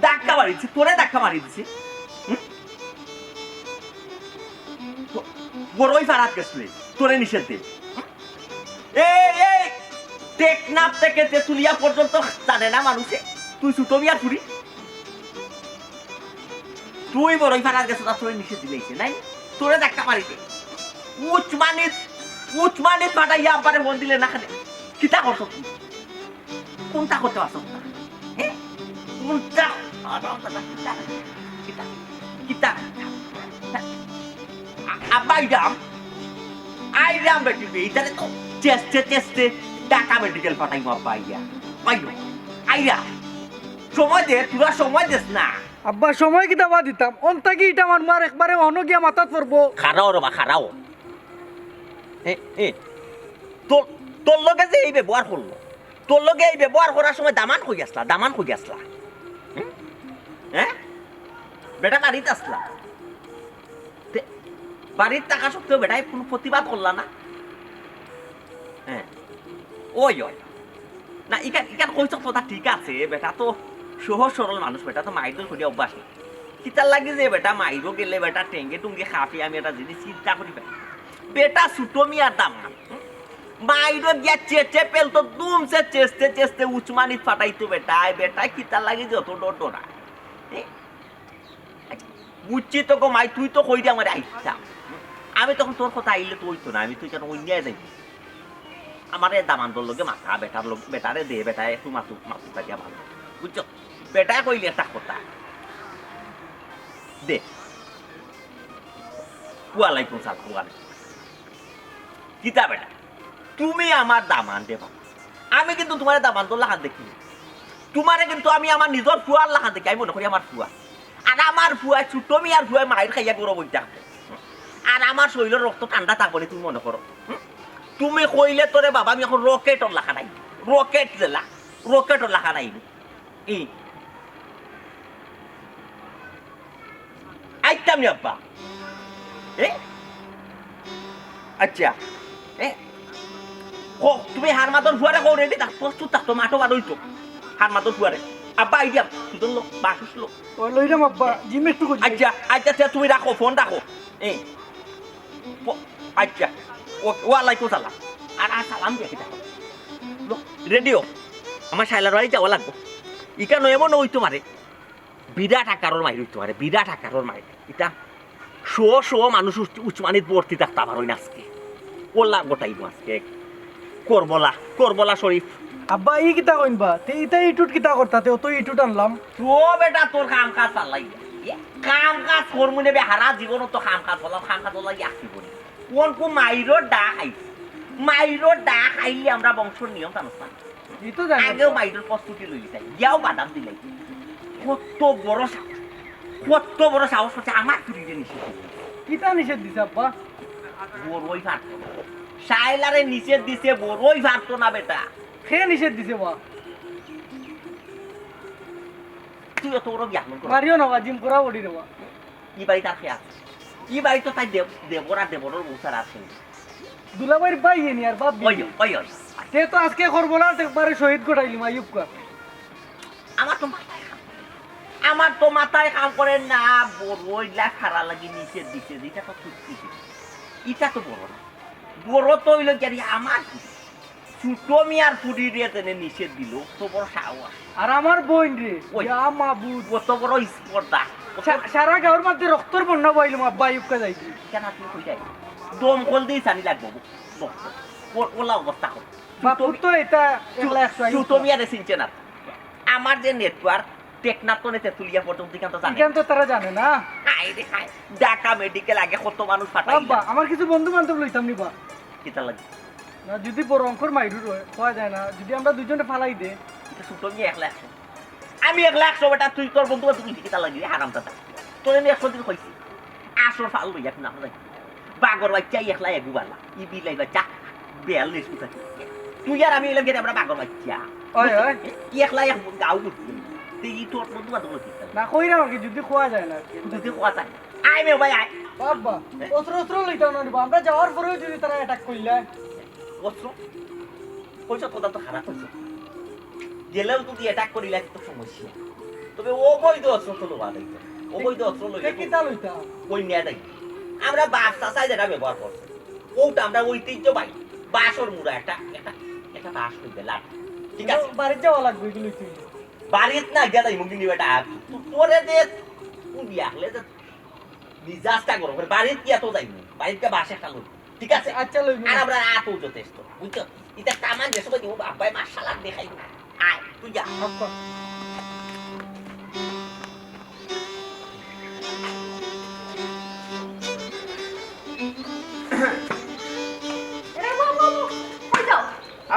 ধাক্কা মারি দিছে, তোরে ধাক্কা মারি দিছে। হুম? তো বড়ই ফারাত গেছলে, তোরে নিষেধ দে। হুম? এই, এই, টেকনাফ থেকে তেতুলিয়া পর্যন্ত জানে না মানুষে, তুই ছোট মিয়ার ফুরি। তুই বড়ই ফারাত গেছস, তার তোরে নিষেধ দিলাইছে, নাই? তোরে ধাক্কা মারি দে। উচমানিত, উচমানিত ফাটাইয়া আব্বারে ফোন দিলে না কেনে? কিতা করছস তুই? কোনটা করতে পারছস না? হ্যাঁ? কোনটা? কিতা? কিতা? কিতা? আ-, আব্বা আইরাম, আইরাম বেটি বে, ইতারে তো চেষ্টা চেষ্টা ঢাকা মেডিকেল পাঠাইমু আব্বা আইয়া। আইও, আইয়া। সময় দে, তোরা সময় দেস না। আব্বা, সময় কিতা বা দিতাম? অন থাকি ইটা আমার মার একবারে অনো গিয়া মাথাত পড়বো। খাড়াও রে বা, খাড়াও। এ, এ, তোর, তোর লগে যে এই ব্যবহার করলো, তোর লগে এই ব্যবহার করার সময় দামান কই আসলা, দামান কই আসলা? হুম? হ্যাঁ? বেটা বাড়িত আসলা। তে, বাড়িত থাকা সত্ত্বেও বেটায় কোনো প্রতিবাদ করলা না? হ্যাঁ। ওই, ওই। না, ইখান, ইখান কইছস কথা ঠিক আছে, বেটা তো সহজ সরল মানুষ, বেটা তো মাইর দর করিয়া অভ্যাস না। কিতার লাগি যে বেটা মাইরো গেলে বেটা টেঙ্গে টুঙ্গে খাফি, আমি একটা জিনিস চিন্তা করি পাই। বেটা ছোট মিয়ার দামান। মাইরো গিয়া চেচে পেলতো দুমসে চেচতে চেচতে উচমানিত ফাটাইতো বেটায়, বেটায় কিতার লাগি যে অত ডর ডরায়? এ? বুঝছি তো গো মাই, তুই তো কইরে আমারে আইতাম। আমি তখন তোর কথা আইলে তো অইতো না, আমি তো ইখান অইন্যায় যাই। আমারে দামান্দর লগে মাতা, বেটার লগ-, বেটারে দে, বেটায় একটু মাতু, মাতু কাটিয়া ভালো। বুঝছো? বেটায় কইলে একটা কথা। দে। ওয়ালাইকুম সালাম, ওয়ালাইকুম। কিতা বেটা? তুমি আমার দামান দে বাবা। আমি কিন্তু তুমারে দামান্দর লাখান দেখি না। তুমারে কিন্তু আমি আমার নিজর ফুয়ার লাখান দেখি, আমি মনে করি আমার ফুয়া। আর আমার ফুয়া, ছোট মিয়ার ফুয়া মাইর খাইয়া গরম অই থাকবো। আর আমার শরীরর রক্ত ঠান্ডা থাকবো নি তুমি মনে করো? হুম? তুমি কইলে তোরে বাবা আমি এখন রকেটর লাখান আইবো। রকেট যেলা, রকেটর লাখান আইবো। ই। আইতাম নি আব্বা। এ? আচ্ছা। এ? কও, তুমি হারমাদর ফুয়ারে কও, ready থাক, প্রস্তুত থাক, তো মাঠো বার অইতো। হারমাদর ফুয়ারে। আব্বা, আইডিয়া, সুজন লো, বাসুস লো। ও, লইলাম আব্বা, জিম একটু করি। আচ্ছা, আচ্ছা, আচ্ছা, তুমি রাখো, ফোন রাখো। এ। প-, আচ্ছা। ও, ওয়ালাইকুম সালাম। আর, আর সালাম দিয়া কিতা? লো, ready অও। আমার শাইলার বাড়ি যাওয়া লাগবো। ইখানো এমন অইতো পারে। বিরাট আকারর মাইর অইতো পারে, বিরাট আকারর মাইর। ইটা শ শ মানুষ উচ-, উচমানিত ভর্তি থাকতা পারইন আজকে। ওলা গোটাইবো আজকে। করবলা, করবলা শরীফ। আব্বা, ই কিতা কইন বা? তে ইতা ইটুট কিতা করতা? তে অত ইটুট আনলাম। তো বেটা তোর কাম কাজ চালাই। এ, কাম কাজ করমু নে বে, হারা জীবন তো কাম কাজ করলাম, কাম কাজ করলাই আসি বলি। কোন কো মাইরর ডা খাইছি? মাইরর ডা খাইলে আমরা বংশর নিয়ম জানোস না। ই তো জানি। আগেও মাইরর প্রস্তুতি লইলি তাই, ইয়াও বাদাম দিলাই। কত বড় সাহস, কত বড় সাহস অইছে আমার ফুরিরে নিষেধ দিছে। কিতা নিষেধ দিছে আব্বা? বড়ই পারতো না। শায়লারে নিষেধ দিছে, বড়ই পারতো না বেটা। কে নিষেধ দিছে বা? তুই অত বড় বিয়া করো। মারিও না বা, জিম করা বডি রে বা। ই বাড়ি তার কে আছে? ই বাড়ি তো তাই দেব-, দেবর আর দেবরর বউ ছাড়া আছে না। দুলাভাইর ভাই এনি আর বাপ ওই, বিবি। ওই, ওই। তে তো আজকে করবো না, তে একবারে শহীদ গোটাইলি, মাইউব কর। আমার তো মাথায় কাম করে না। আমার তো মাথায় কাম করে না, বড় ইলা খারা লাগি নিষেধ দিছে, ইটা তো ঠিক ঠিক। ইটা তো বড় না। বড় তো অইলো গিয়া আমার কি? ছোট মিয়ার ফুরিরে তেনে নিষেধ দিল, অত বড় সাহস। আর আমার বইন রে, ওই। ইয়া মাবুদ। অত বড় স্পর্ধা। সা-, সারা গাঁওর মধ্যে রক্তর বন্যা বইলাম, আব্বা আইয়ুবকা যাই। কেন আপনি কই যাই? দমকল দিয়ে চানি লাগবো, ব-, ব-, ও-, ওলা অবস্থা কর। বাপুর তো এটা এক লাখ একশো আইয়ুবকা। ছোট মিয়ারে চিনছে না। আমার যে network, টেকনাফ তো নেই, তেঁতুলিয়া পর্যন্ত এখান তো জানে। এখান তো তারা জানে না। হায় রে হায়, ঢাকা মেডিকেল আগে কত মানুষ পাঠাই আব্বা, না। আমার কিছু বন্ধু বান্ধব লইতাম নি বা। কিতা লাগে? না, যদি বড় অঙ্কর মাইরুর হয়, কওয়া যায় না। যদি আমরা দুইজনে ফালাই দে। এটা ছোট মিয়া একলা একশো। আমি একলা একশো বেটা, তুই তোর বন্ধু বান্ধব লইতে কিতা লাগে রে, হারাম দাদা। তোর আমি একশো দিন কইছি। আসর ফাল লইয়া এখন আমরা যাই। বাগর বাচ্চা একলা এগু বালা। ই বিলাই বাচ্চা বেয়াল নিস কোথা। তুই আর আমি অইলাম গিয়া আমরা বাগর বাচ্চা। ওই, ওই। ই একলা এক গাঁও ঘুরতে। তুই ই তোর বন্ধু বান্ধব লইতে কিতা লাগে? না, কইরাম আর কি, যদি কওয়া যায় না। যদি কওয়া যায়। আয় মে ভাই আয়। বাবা, অস্ত্র অস্ত্র লইতাম না রে বা। আমরা যাওয়ার পরেও যদি তারা attack করলে। অস্ত্র? কইছো তো, তো খারাপ কইছো। গেলেও যদি attack করিলে তো সমস্যা। তো তবে অবৈধ অস্ত্র তো লওয়া যাইতো না। অবৈধ অস্ত্র লইলে তে কিতা লইতাম? ওই নিয়ে যাই। আমরা বাপ চাচায় যেটা ব্যবহার করছি, ওটা আমরা ঐতিহ্যবাহী বাঁশর মুড়া একটা, একটা, একটা বাঁশ লইবে, লাঠি। ঠিক আছে? বাড়িত যাওয়া লাগবো এগুলো তুই। বাড়িত না গেলে মুগিনি বেটা, তোরে যে কোন বিয়া হলে যে মিজাজটা গরম করে, বাড়িত গিয়া তো যাইমু, বাড়িত গিয়া বাঁশ একটা লইমু। ঠিক আছে? আচ্ছা, লইমু। আর আমরা আতও যথেষ্ট, বুঝছো? ইটা কামান যে সময় দিব, আব্বাই মার্শাল আর্ট দেখাইবো। আয়, তুই যা। আচ্ছা। এরে বাবা, বাবা, কই যাও?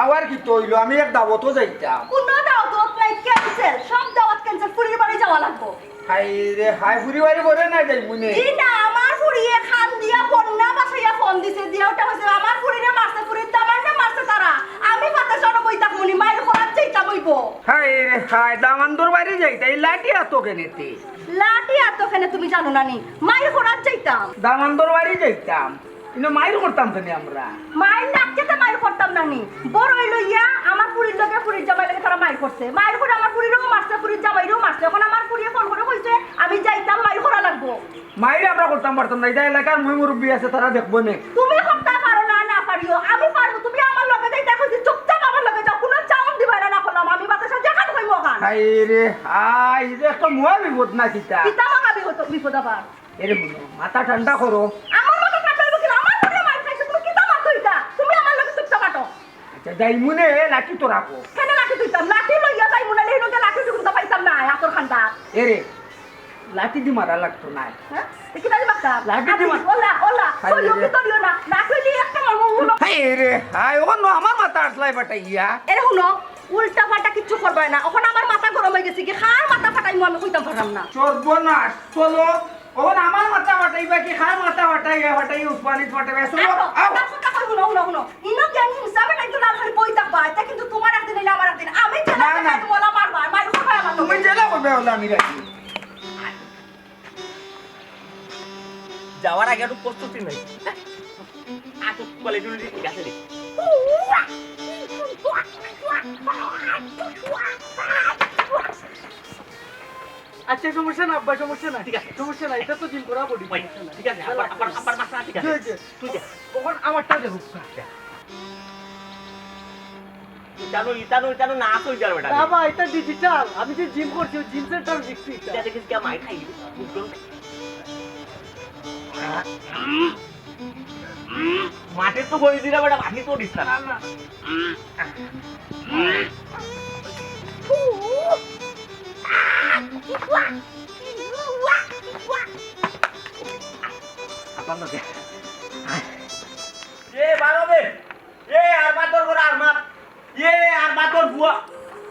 আবার কিতা অইলো? আমি এক দাওয়াতো যাইতাম। কোনো দাওয়াত নাই, cancel। সব দাওয়াত cancel। ফুরির বাড়ি যাওয়া লাগবো। হায় রে হায়, ফুরি বাড়ি করে না যাইমুনে। জি না, আমার ফুরিয়ে খান দিয়া বন্যা বাসাইয়া ফোন দিছে, দিয়া ওটা হইছে আমার ফুরিরে মারছে, ফুরির দামান্ডরে মারছে তারা। আমি পাতে সরো বই থাকমুনি, মাইর খরাত যাইতাম অইবো। হায় রে হায়, দামান্দর বাড়ি যাইতায়, এই লাঠি আতো কেনেতে? লাঠি আতো কেনে তুমি জানো না নি? মাইর খরাত যাইতাম। দামান্দর বাড়ি যাইতাম। ইনো মাইর করতাম তো নি আমরা। মাইর লাগতে তো মাইর করতাম না নি। বড়ই লইয়া আমার ফুরির লগে ফুরির জামাই লগে তারা মাইর করছে। মাইর করে আমার ফুরিরেও মারছে, ফুরির জামাইরেও মারছে। এখন আমার ফুরিয়ে ফোন করে কইছে, "আমি যাইতাম, মাইর করা লাগবো।" মাইর আমরা করতাম পারতাম না। ইটা এলাকার মুই মুরব্বি আছে, তারা দেখবো নে। তুমি করতা পারো না, না পারিও। আমি পারবো। তুমি আমার লগে যাইতা কইছি, চুপচাপ আমার লগে যাও। কোনো চাউন দিবা না, না করলাম। আমি বাতাসা যেখান কইমু ওখান। হায় রে হায়, ইটা একটা মহা বিপদ না কিতা? কিতা মহা বিপদ, বিপদ আবার? এরে হুনো, মাথা ঠান্ডা করো। আমার মাথা ঠান্ডা অইবো কিলা? আমার লগে মাইর খাইছো, তুমি কিতা মাতো ইটা? তুমি আমার লগে চুপচাপ আটো। আচ্ছা, যাইমুনে, লাঠি তো রাখো। কেনে লাঠি তুইতাম? লাঠি লইয়া যাইমুনে, এই লগে লাঠি টুকু তো পাইতাম না, আতর খান্ডা। এরে, লাঠি দি মারা লাগতো না। হ্যাঁ? এ কিতা দি মারতাম? লাঠি দি মার। ওলা, ওলা, হায় কইও রে। কি করিও না? লাঠি দি একটা মারমু, হুনো। হায় রে, হায়, ওখান আমার মাথা আসলাই ফাটাইয়া। এরে হুনো, উল্টা পাল্টা কিচ্ছু করবায় না। এখন আমার মাথা গরম অই গেছে কি, কার মাথা ফাটাইমু আমি কইতাম পারলাম না। সর্বনাশ, চলো। ওখান আমার মাথা ফাটাইবা কি, কার মাথা ফাটাইবা, ফাটাই উসমানিত ফাটাইবা। চলো, আও, আও। আমার কথা কই, হুনো, হুনো, হুনো। ইনো জ্ঞানী হিসাবে নাই তো না, খালি বই থাকবা। এটা কিন্তু তোমার একদিন অইলে আমার একদিন। আমি জেলা না, না। খালি মোলা মারবা, মারি খাবা আমার তুমি লগে। জেলা করবে, ওলা আমি রাখি। যাওয়ার আগে একটু প্রস্তুতি নাই। আটক কোয়ালিটি উলিটি ঠিক আছে রে। আচ্ছা, সমস্যা না আব্বা, সমস্যা না। ঠিক আছে। সমস্যা না, এটা তো জিম করা বডি, ওই, সমস্যা না। ঠিক আছে, আব্বার, আব্বার, আব্বার মাথা ঠিক আছে। জি, জি। তুই যা। ওখান আমারটা দেখুক। যা। ইতানো, ইতানো, ইতানো না তো ইতার বেটা। বাবা, এটা ডিজিটাল। আমি যে জিম করছি, ওই জিম সেন্টার শিখছি এটা। এটা দেখিস কি মাই খাই, বুঝছো? মাঠে তো বই দিলা বেটা, মাঠে তো দিস না। না, না। আপনার লোকে। এ, বারো বে। এ, আরমাত ধর, আরমাত। এ, আরমাত ধর, বুয়া।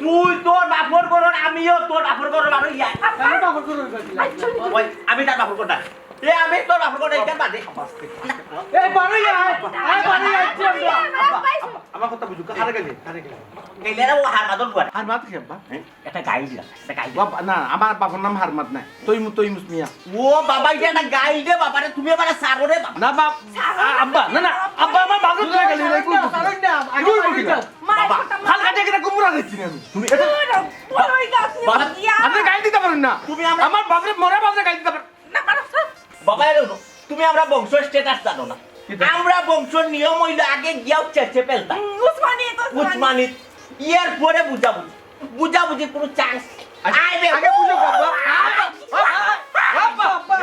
তুই তোর বাপর ঘরর, আমিও তোর বাপর ঘরর, বারো ইয়া। কেন বাপর ঘরর বাড়ি? ওই, আমি তার বাপর ঘরর না। এ, আমি তোর বাপর ঘরর, এটা বাদে। এ, বারো ইয়া, আয়, আয়, বারো ইয়া, আয়, আয়, আয়, আয়। আমার কথা বুঝো, কারে গেলে? কারে গেলে? গেলে রে, ও হারমাদর বুয়া। হারমাদ কি আব্বা? হ্যাঁ? একটা গাইল দিলাম, একটা গাইল দিলাম। বাবা, না, আমার বাবার নাম হারমাদ না। তৈমু-, তৈমুস মিয়া। ও বাবা, এটা একটা গাইল দে বাবা রে, তুমি আবার সারো রে বাবা। না বাপ, আ-, আব্বা, না, না, আব্বা, আমার বাপরে তুলে গেলি, রে, কই তুই? সারো না, আগে কই বাড়ি তুই? যাও। মার বাবা, কথা খাল কাটে কিনা কুমুরা দিচ্ছি না আমি। তুমি এটা বড়, বড় হয়ে গেছে। বাবা, ইয়া। আপনি গাইল দিতে পারেন না। তুমি আমার আমার বাপরে, মরা বাপরে গাইল দিতে পারেন। না, পারো, স্যার। বাবা, এরে হুনো, তুমি আমরা বংশ স্ট্যাটাস জানো না। কিতা? আমরা বংশর নিয়ম অইলো আগে গিয়াও চেঁচে ফেলতাম। হুম, উসমানিত, উসমানিত। উসমানিত। এর পরে বুঝাবুঝি। বুঝাবুঝি কোনো চান্স নাই। আচ্ছা, আয় বে। আগে বুঝো, বাবা। আব্বা, আব্বা, আব্বা,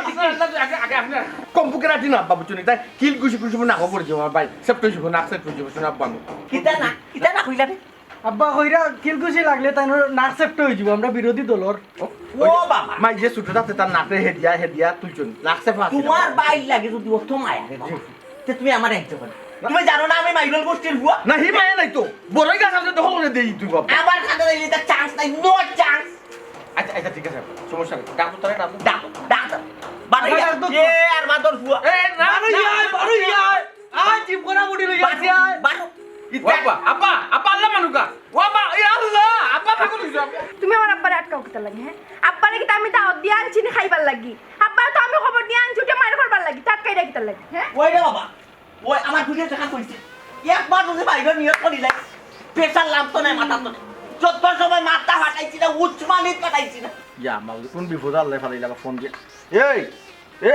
আগে, আগে, আগে, আগে। কম বুকে রাখি না, আব্বা, বুঝছো নি? তাই কিল ঘুষি ঘুষি না খবর যে আমার ভাই। সেপ্ট হয়ে যাবো, নাক সেপ্ট হয়ে যাবো, শোনা, আব্বা, আমি। কিতা না, কিতা না কইলা রে? আব্বা কইরা কিলকুশি লাগলে তাই নাক সেপ্ট হয়ে যাবো, আমরা বিরোধী দলর। ও, ও বাবা। মাই যে ছোট আছে তার নাকে হেদিয়া, হেদিয়া তুলছুন। নাক সেপ্ট আছে। তোমার বাইর লাগে যদি অত মায়া রে বাবা। জি। তে তুমি আমার একজন। তুমি জানো না আমি মাইনর গোষ্ঠীর বুয়া? না, হি মায়া নাই তো। বড়ই গাছ আছে দখল করে দেই তুই বাবা। আবার কাটা দিলে তার চান্স নাই, নো চান্স। আচ্ছা, আচ্ছা, ঠিক আছে। সমস্যা নেই। ডাকো তারে, ডাকো। ডাকো, ডাকো। বারো ইয়া। ডাক তো। এ, আরমাদর বুয়া। এ, না, বারো ইয়া, বারো ইয়া। আয়, জিম করা বডি লই আছি, আয়। বারো। ও আব্বা, আব্বা, আব্বা, আল্লাহ মানুকা। ও আব্বা, এ আল্লাহ, আব্বা পাগল হইছো। তুমি আমার আব্বারে আটকাও কিতার লাগি, হ্যাঁ? আব্বারে কিতা আমি দাওয়াত দিয়া আনছি নি খাইবার লাগি? আব্বারে তো আমি খবর দিয়া আনছি, উঠে মাইর করবার লাগি, আটকাইরা কিতার লাগি, হ্যাঁ? ওই রে বাবা, ওই আমার বুঝে দেখা কইছে। একবার যদি বাইরে নিয়ত করি লাই, প্রেশার লাভ তো নাই, মাথা তো নাই। যত সময় মাথা ফাটাইছি না, উসমানিত ফাটাইছি না। ইয়া মাবুদ, কোন বিপদ আল্লাহ ফালাইলা বা ফোন দিয়া। এই, এ,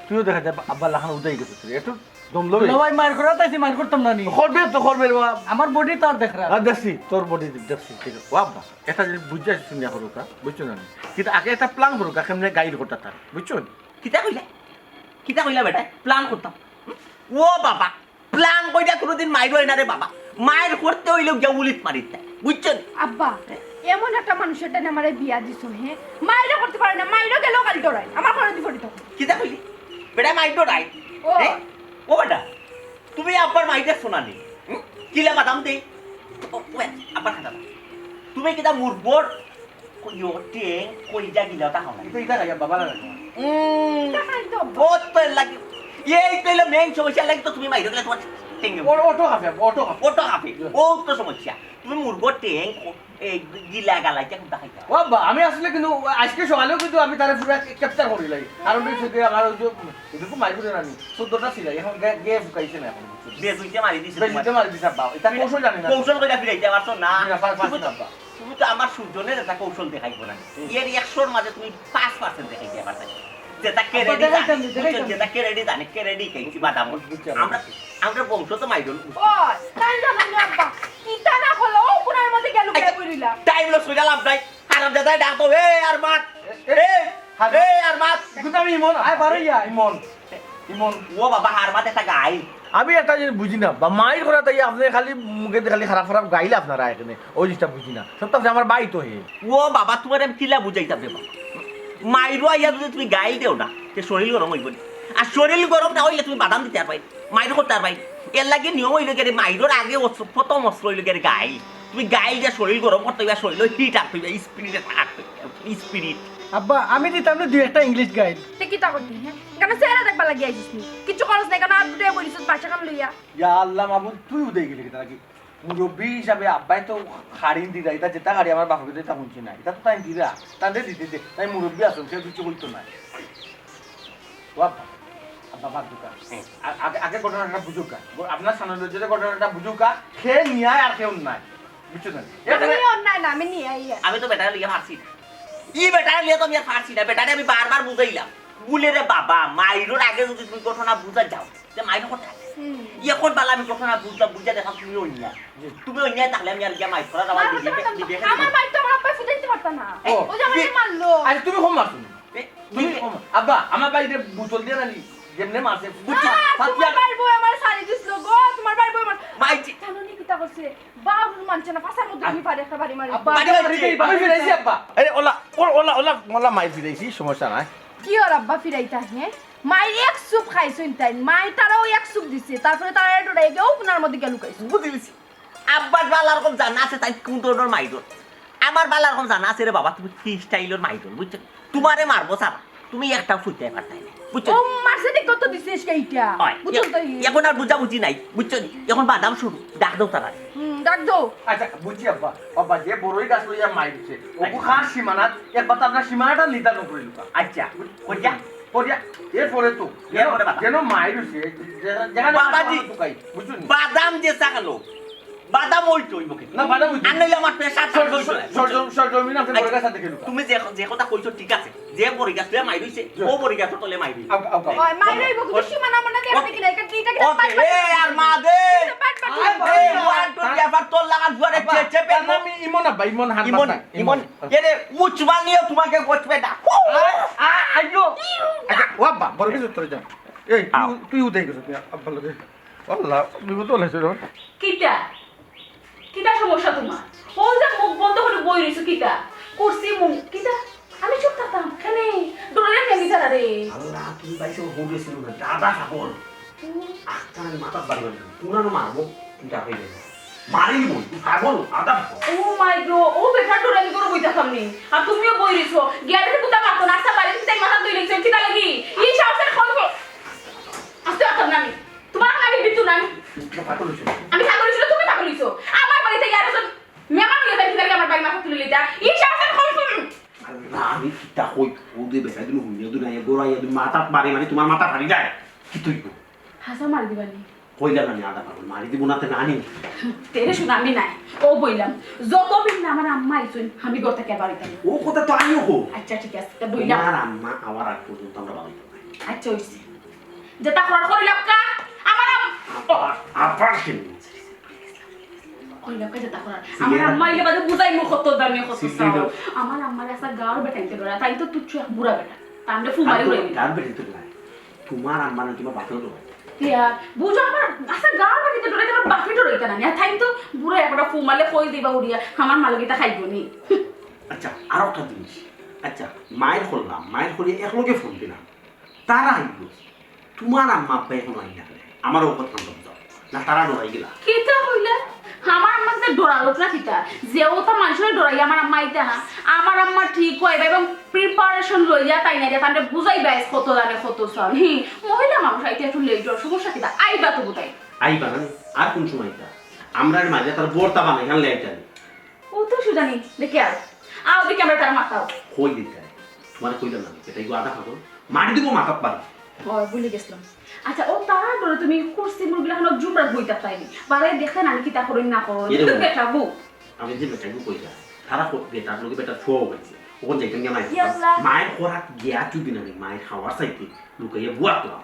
তুইও দেখা যায় আব্বার লাখান উদাই গেছিস রে। একটু দম লবে। দুলাভাই, মাইর করাত আইছি, মাইর করতাম না নি। করবে তো, করবে রে বাবা। আমার বডি তো আর দেখরা। আর দেখছি, তোর বডি দেখছি, ঠিক আছে। ও আব্বা, একটা জিনিস বুঝে আসি, শুনিয়া করুকা, বুঝছো না নি? কিন্তু আগে একটা প্ল্যান করুকা, কেমনে গাইল করতা তার, বুঝছো নি? কিতা কইলা? কিতা কইলা বেটা? প্ল্যান করতাম। ও বাবা, প্ল্যান কইরা কোনোদিন মাইর অয় না রে বাবা। মাইর করতে অইলে গিয়া উলিত মারিতে, বুঝছো নি? আব্বা, এমন একটা মানুষের টানে আমারে বিয়া দিছো, হে? মাইরও করতে পারে না, মাইরও গেল গালি ডরাই। আমার ঘরে দি পড়ি তখন। কিতা কইলি? বেটা মাইর ডরাই? ও। হে? ও বেটা, তুমি আব্বার মাইর দেখছো না নি? হুম? কিলা বাদাম দেই? ও, ওই, আব্বার খাতা দাও। তুমি কিতা মুরব্বর কইও টেং, কইজা গিলা ওটা খাও না। ইটা, ইটা খাইয়া বাবা লাগে। উম, ইটা খাই তো। ও তো এর লাগি, এই তো অইলো মেইন সমস্যা, লাগি তো তুমি মাইর গেলে তোমার টেং। ও, অটো খাবে, অটো খাবে। অটো খাবে, ও তো সমস্যা। তুমি মুরব্বর টেং, এই গিলা গালাইতে কোনটা খাইতা? ও আব্বা, আমি আসলে কিন্তু আজকে সকালেও কিন্তু আমি তারে পুরা ক্যাপচার করিলাই। কারণ ওই শুধু আমার ওই যে, এটুকু মাইর করে আনি, চোদ্দটা সিলাই, এখন গে-, গে ফুকাইছে না এখন, বুঝছো? বেজুইতে মারি দিছে বেজুইতে তোমার। মারি দিছে আব্বা, এটা কৌশল জানি না। কৌশল কইরা ফিরাইতে পারছো না। না, পার-, পারছি তুমি না তো, আব্বা। তুমি তো আমার সুজনের একটা কৌশল দেখাইবো না। হুম। এর একশোর মাঝে তুমি পাঁচ পার্সেন্ট দেখাইতে পারছো। যেটা আব্বা, কেরেডি দেখাইতাম জানে, নি, বুঝছো? দেখাইতাম নি। যেটা কেরেডি জানে, কেরেডি খাইছি বাদাম। বুঝছি, বুঝছি। আমরা, আমরা বংশ তো মাইরন। ও, তাই জানো না আব্বা, কিতা না হলো, ও কোনার মধ্যে গেল, এই, গেল কইরিলা। টাইম লস কইরা লাভ নাই। হারামজাদায় ডাকো, এ আর মাত। এ, এ, এ, হারাম। এ আর মাত। কিন্তু আমি ইমন। আয়, বারো ইয়া। ইমন। ইমন। ও বাবা, হার মাত একটা গাইল। আমি একটা জিনিস বুঝি না, বা মাইর করা তাই আপনি খালি মুখে খালি খারাপ খারাপ গাইল আপনারা এখানে, ওই জিনিসটা বুঝি না। সব তো আপনি আমার ভাই তো হে। ও বাবা, তোমার আমি কিলা বুঝাইতাম রে বাবা? মাইরো আইয়া যদি তুমি গাইল দেও না, তে শরীর গরম অইবো নি। আর শরীর গরম না অইলে তুমি বাদাম দিতে পারবায়, মাইর করতে পারবায়। এর লাগি নিয়ম অইলো গিয়া রে, মাইরর আগে অস্ত্র, প্রথম অস্ত্র অইলো গিয়া রে গাইল। তুমি গাইল দিয়া শরীর গরম করতে অইবা, শরীর হিট আপ অইবা, স্পিরিট আপ অইবা, স্পিরিট। আব্বা, আমি দিতাম না দুই একটা ইংলিশ গাইল। তে কিতা করতে, হ্যাঁ? কেন চেহারা দেখবার লাগি আইছিস নি? কিচ্ছু খরচ নাই, কেন আর দুটো বলিস বাসা কান লইয়া? ইয়া আল্লাহ মাবুদ, তুই উদয় গেলি কিতা নাকি? মুরব্বি হিসাবে আব্বায় তো খাড়ি দিরা, ইটা যেটা খাড়ি আমার বাপকে তো ইটা হুনছি না, ইটা তো তাইন দিরা, তানরে দিতে দে, তাইন মুরব্বি আছইন, কেউ কিছু কইতো না। ও আব্বা, আব্বা বাদ দেউক্কা। হুম। আ-, আগে, আগে ঘটনাটা বুঝুক্কা। ব-, আপনার সামনে লজ্জার ঘটনাটা বুঝুক্কা, হে নিয়ায় আর কেউ নাই। বুঝছো না? তুমি অন্যায় না, আমি নিয়ায়। আমি তো বেটারে লইয়া পারছি না। ই বেটারে লইয়া তো আমি আর পারছি না। বেটারে আমি বারবার বুঝাইলাম। বুলে রে বাবা, মাইরর আগে যদি তুমি ঘটনা বুঝা যাও, তে মাইর করতে হবে। হুম। এখন বালা আমি ঘটনা বুঝলাম, বুঝা দেখলাম তুমি অন্যায়। জি। তুমি অন্যায় থাকলে আমি আর গিয়া মাইর করা যাওয়ার মার দিদি, করতে পারতাম না। দিদি, আমার মাইর তো আমার আব্বায় ফুটাইতে পারতা না। ও, ওই যে আমাকে কি? মারলো। আরে তুমি কম মারছো না। এ, তুমি তুমি কম। আব্বা, আমার ভাইরে বোতল দিয়া নানি, যেমনে মারছে, বুঝছো? আহ, তোমার ভাইর বউ আমার শাড়ি দিছিল গো, তোমার ভাইর বউ আমার মাইছি। জানো নি কিতা করছে? বাবুর মানছে না, পাশার মধ্যে আমি পারে একটা বাড়ি মারি। আব্বা, বাড়ি মারছে। আমি ফিরাইছি আব্বা। আরে ওলা, ও-, ওলা, ওলা, ওলা মাই ফিরাইছি, সমস্যা নাই। কি ওর আব্বা ফিরাইতা, হ্যাঁ? মাই এক সুপ খাইছইন তাইন, মাই তারাও এক সুপ দিছে, তারপরে তারা এটা উঠাই গিয়ে ও কোনার মধ্যে গিয়া লুকাইছে। বুঝি গেছি। আব্বার বালা রকম জানা আছে, তাই কোন ধরনের মাইরন। আমার বালা রকম জানা আছে রে বাবা, তুমি কি স্টাইলর মাইরন, বুঝছো? তোমারে মারবো সারা, তুমি একটা ফুটতে পারতাই না, বুঝছো? ও মারছে দেখো তো দিছে এইটা। হয়। বুঝছো তো? এখন আর বুঝাবুঝি নাই, বুঝছো? এখন বাদাম শুরু, ডাক দাও তারা। হুম, ডাক দাও। আচ্ছা, বুঝছি আব্বা। আব্বা, যে বড়ই গাছ লইয়া মাইর দিছে, ওগু আচ্ছা। খার সীমানাত, একবার তো আপনার সীমানাটা নির্ধারণ করে নিবা। আচ্ছা, করিয়া? করিয়া, এরপরে তো, এরপরে বাদাম। যেন মাইর দিছে, যে-, যেখানে বাবাজি, বাদাম তুকাই, বুঝছো নি? বাদাম যে চাকালো, বাদাম ওই তো ওই মুখে। না, বাদাম ওই তো। আর নাইলে আমার প্রেশার সর-, সর-, সর-, সর-, সরজমিন আপনি আচ্ছা, বড় গাছ সাথে খেলুন। তুমি যে, যে কথা কইছো ঠিক আছে, যে বড় গাছ লইয়া মাইর দিছে, জি। ও বড় গাছ তলে মাইর দিছে। আও, আও, আও। ওই, মাইর হইব, কিন্তু ও-, সীমানা মানে দেখবে ওকে, কিনা, এটা, এটা কিন্তু ওকে, বাদ এ বাকি আর না। মা দে। এটা বাদ বাকি আই, না। এই ওয়ান টু এফার তোর লাগান দুয়ারে আব্বা, চেচে তার পেলো। নাম ইমন আব্বা, ইমন হারবাত ইমন, না, ইমন। ইমন। এরে উচমানিও তোমাকে গোছবে না। আ, আ, আইয়ো। আচ্ছা, ও আব্বা, বড় কিছু তোর যা। এই, তুই, আও। তুই উদয় গেছ, তুই আব্বার লগে। আল্লাহ, বিপদ হলে রে। কিতা? কিতা সমস্যা তোমার? ও যে মুখ বন্ধ করে বই রইছো কিতা? করছি মুখ, কিতা? আমি চুপ থাকতাম, কেনে? ডরে না কেন তারা রে? আল্লাহ, তুমি পাইছো হো গেছিল না, দাদা পাগল। হুম। আখতার মাথা বাড়ি বাড়ি, পুরানো মারবো, তুই যা হয়ে যাবে। মারি দিব, তুই পাগল, আদা পাগল। Oh my God, ও বেটা ডরে আমি করে বই থাকতাম নি। আর তুমিও বই রইছো, গিয়া দেখে কুতা মারতো না, আস্তা বাড়ি থেকে মাথা তুই লিখছো, কিতা লাগি? এই সাহসের খবর। আস্তে পারতাম না আমি। তোমার কাছে আমি বিদ্যুৎ না আমি। তুমি পাগল হইছো। আমি পাগল হইছি না, তুমি পাগল হইছো। আমার বাড়িতে ইয়ার সব মেহমান হয়ে যায়, কিভাবে আমার বাড়ি মাথা তুলে লিতা? এই সাহসের খবর শুনুন। আরে না, আমি কিতা কই? ও দে বেটা দিন হুইয়া দিন আইয়া, গোড়া আইয়া দিন মাথাত মারি মারি তোমার মাথা ফাড়ি যায়। কি তুই কো? হাসা মারি দিবানি। কইলাম না নি, আধা পাগল, মারি দিমু না তে নানি। তেরে শুন, আমি নাই, অউ বইলাম, যতদিন না আমার আম্মা আইছইন, আমি ঘর থাকি আর বারইতাম না। অউ কথা তো আমিও কই। আচ্ছা, ঠিক আছে, তে বইলাম। তুমার আম্মা আওয়ার আগ পর্যন্ত আমরা বারইতাম না। আচ্ছা, অইছে। যেতা করার করিলাউক্কা, আমার আম-, আবার, আবার কেন? কইলাউক্কা যেতা করার। সিরিয়াল আমার আম্মা আইলে বাদে বুঝাইমু কত দামে কত সিরিয়াল। চাও। আমার আম্মারে আস্তা গাঁওর বেটাইন্তে ডরায়, তাইন তো তুচ্ছ এক বুড়া বেটা। তাইন তো ফুমারি আর তো উড়াইবে। গাঁওর বেটাইন্তে ডরায়। তুমার আম্মা না তুমার বাপেও ডরায়। ইয়া, বুঝো আমার, আস্তা গাঁওর বেটাইন্তে ডরায়, তুমার বাপে ডরাইতা না। আর তাইন তো বুড়া একটা ফুমালে কই দিবা উড়িয়া, আমার মালকিতা খাইবো নি। আচ্ছা, আর একটা জিনিস। আচ্ছা, মাইর করলাম, মাইর করিয়া একলগে ফোন দিলাম। তারা আইলো। তুমার আম্মা আব্বা এখনো আইন না কেনে? আমারও কথা বলতে যাও। না, তারা ডরাই গেলা। কিতা কইলা? আমার আম্মা যে ডরাইলো না কিতা? যে অতা মানষরে ডরাই আমার আম্মা আইতা না। আমার আম্মা ঠিক অইবা এবং preparation লইয়া তাইন আইরা, তানরে বুঝাইবা আইজ কত দানে কত চাউল। হি, মহিলা মানুষ আইতে একটু late অর, সমস্যা কিতা? আইবা তো বুঝাই। আইবা না? আর কোন সময় আইতা? আমরা আর মাঝে তার বর্তা বানাই, খান লেট জানি। অউ তো সুজানি, দেখি আর। আও দেখি আমরা তার মাথাও। কই দিতে? তুমারে কইলাম না, বেটা ইগু আধা পাগল। মারি দিমু মাথাত বাড়ি। অয়, ভুলি গেছলাম। আচ্ছা, অউ তারা ডরে তুমি কুরসি মুরগিলা খানো জুমরাত বই থাকতায় নি। বারে দেখতে না, আমি কিতা করইন না করইন। এরকম। তুমি তো বেটা বউ। আমি যে বেটা বউ কইলা, তারা কো-, বেটার লগে বেটার ফুয়াও অইছে। অখন যাইতাম গিয়া মাইর ইয়া আল্লাহ। মাইর করাত গিয়া চুদি না নি, মাইর খাওয়ার চাইতে লুকাইয়া বুয়া করলাম।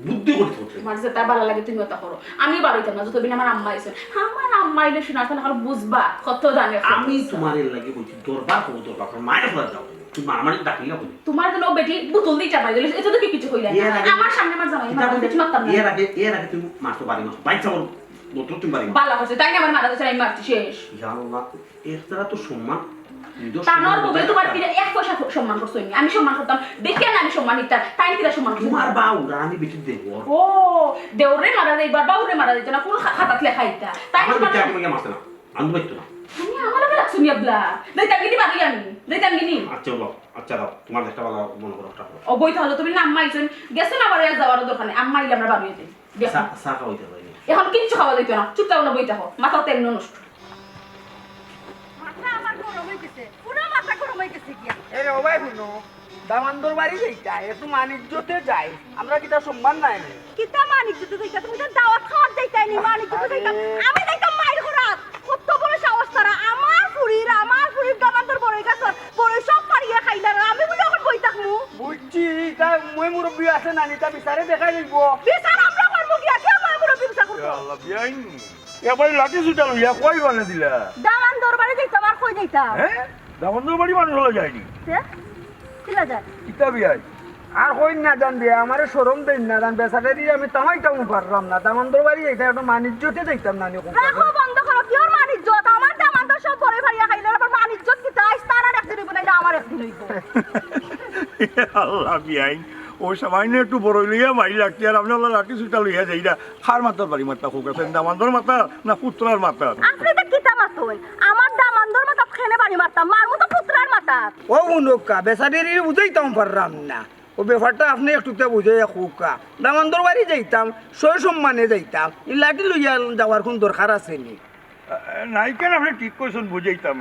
বুদ্ধি করি থাকতে। তুমার যেতা ভালা লাগে তুমি অতা করো। আমি বারইতাম না, যতদিন আমার আম্মা আইছইন। আমার আম্মা আইলে শুনা, তাহলে বুঝবা, কত দামে কত আমি চাও। তুমার এর লাগি কইছি, দরবার করো, দরবার করো, মাইর করাত যাও। তুমি মারামারি ডাকিলা কই? তুমার জন্য বেটি বোতল দিয়া চাপাই দিলে, এতে তো কেউ কিছু কইলা না। এর আগে আমার সামনে আমার জামাই কিতা মারতে কইলে? কিছু মারতাম না। এর আগে, এর আগে তুমি মারতে পারি না। বাইচ্চা বলো, বোতল তুমি পারি না। বালা করছে, তাই না আমার মারা দিছে, আমি মারছি শেষ। ইয়া আল্লাহ, এর দ্বারা তো সম্মান, নিজের তানোর সম্মান বউয়ে বোঝা তুমার দরকার। কিনা এক পয়সা সম্মান করছো নি? আমি সম্মান করতাম, দেখিয়া না আমি সম্মান দিতাম, তাই কিনা সম্মান করছো? তুমার বাউরা আমি বেটির দেওর। ও, দেওরে মারা যাইবার, বাউরে মারা যাইতো না, কোন খা-, খাতাত লেখা ইতা? তাই আমার সম্মান বেটি আর তোমাকে মারছে না। আনতে পারতো না। তুমি আমার লগে রাখছো নি আবলা? যাইতাম গিনি বাড়ি আমি। যাইতাম গিনি। আচ্ছা, বাবা, আচ্ছা, দাও। তুমার যেটা ভালা মনে করো, ওটা করো। ও বই তাহলে তুমি না আম্মা আইছইন। গেছো না বাড়ি আর যাওয়ারও দরকার নাই। আম্মা আইলে আমরা বাড়ি হইতে। গেছো। চা, চা খাওয়াইতে পারি। এখন কিচ্ছু খাওয়া যাইতো না। চুপচাপ আমরা বই থাকো। মাথাও তেমন নষ্ট। মাথা আমার গরম হয়ে গেছে। পুরো মাথা গরম হয়ে গেছে গিয়া। এরে, ও ভাই, হুনো। দামান্দর বাড়ি যাইতা, একটু মান ইজ্জতে যাই। আমরা কিতা সম্মান নাই নি? কিতা মান ইজ্জতে যাইতা? তুমি তো দাওয়াত খাওয়াত যাইতায় নি, মান ইজ্জতে যাইতা। আরে। আমি যাইতাম মাইর করাত। কত বড় সাহস তারা। আমার ফুরির, আমার ফুরির দামান্দর বড়ই গাছর বড়ই সব পাড়িয়া খাইলা। আর আমি বুলে এখন বই থাকমু। বুঝছি, তা মই মুরব্বি আছে না নি, তা বিচারে দেখাই লইব। বিচার আমরা করমু গিয়া, কে মই মুরব্বি বিচার করব? ইয়া আল্লাহ, বিয়াইন। এবারে লাঠি সুটা লইয়া কই বানে দিলা? দামান্দর বাড়ি যাইতাম, আর কই যাইতাম? হ্যাঁ? দামান্দর বাড়ি মানুষ হলো যায়নি। কে? কিলা যায়? কিতা বিয়াই? আর কই না জান বিয়া, আমারে শরম দেইন না জান, বেচারারে আমি তামাইতাম পারলাম না। দামান্দর বাড়ি যাইতাম, একটু মান ইজ্জতে যাইতাম না নি, কোন রাখো, কাজে? বন্ধ করো, কিওর মান ইজ্জত? আমার দামান্দর সব বড়ই ফাড়িয়া খাইলে, আবার মান ইজ্জত কিতা? আইজ তারার একদিন হইব, নাইলে আমার একদিন হইব। আল্লাহ বিয়াইন, ও সামান্য একটু বড়ই লইয়া বাড়ি লাগতে, আর আপনি আল্লাহ লাঠি সুটা লইয়া যাইরা। কার মাথাত বাড়ি মারতা কউক্কা? দামান্দর মাথাত না পুতরার মাথাত? আপনি তো কিতা মাতইন? আমার দামান্দর মাথাত কেনে বাড়ি মারতাম? মারমু তো পুতরার মাথাত। ও মুনক্কা, বেচারিরে বুঝাইতাম পারলাম না। ও ব্যাপারটা আপনি একটুতে বুঝাইয়া কউক্কা। দামান্দর বাড়ি যাইতাম, সয় সম্মানে যাইতাম। ই লাঠি লইয়া যাওয়ার কোন দরকার আছে নি? আহ, নাই কেন আপনি ঠিক কইছইন বুঝাইতাম,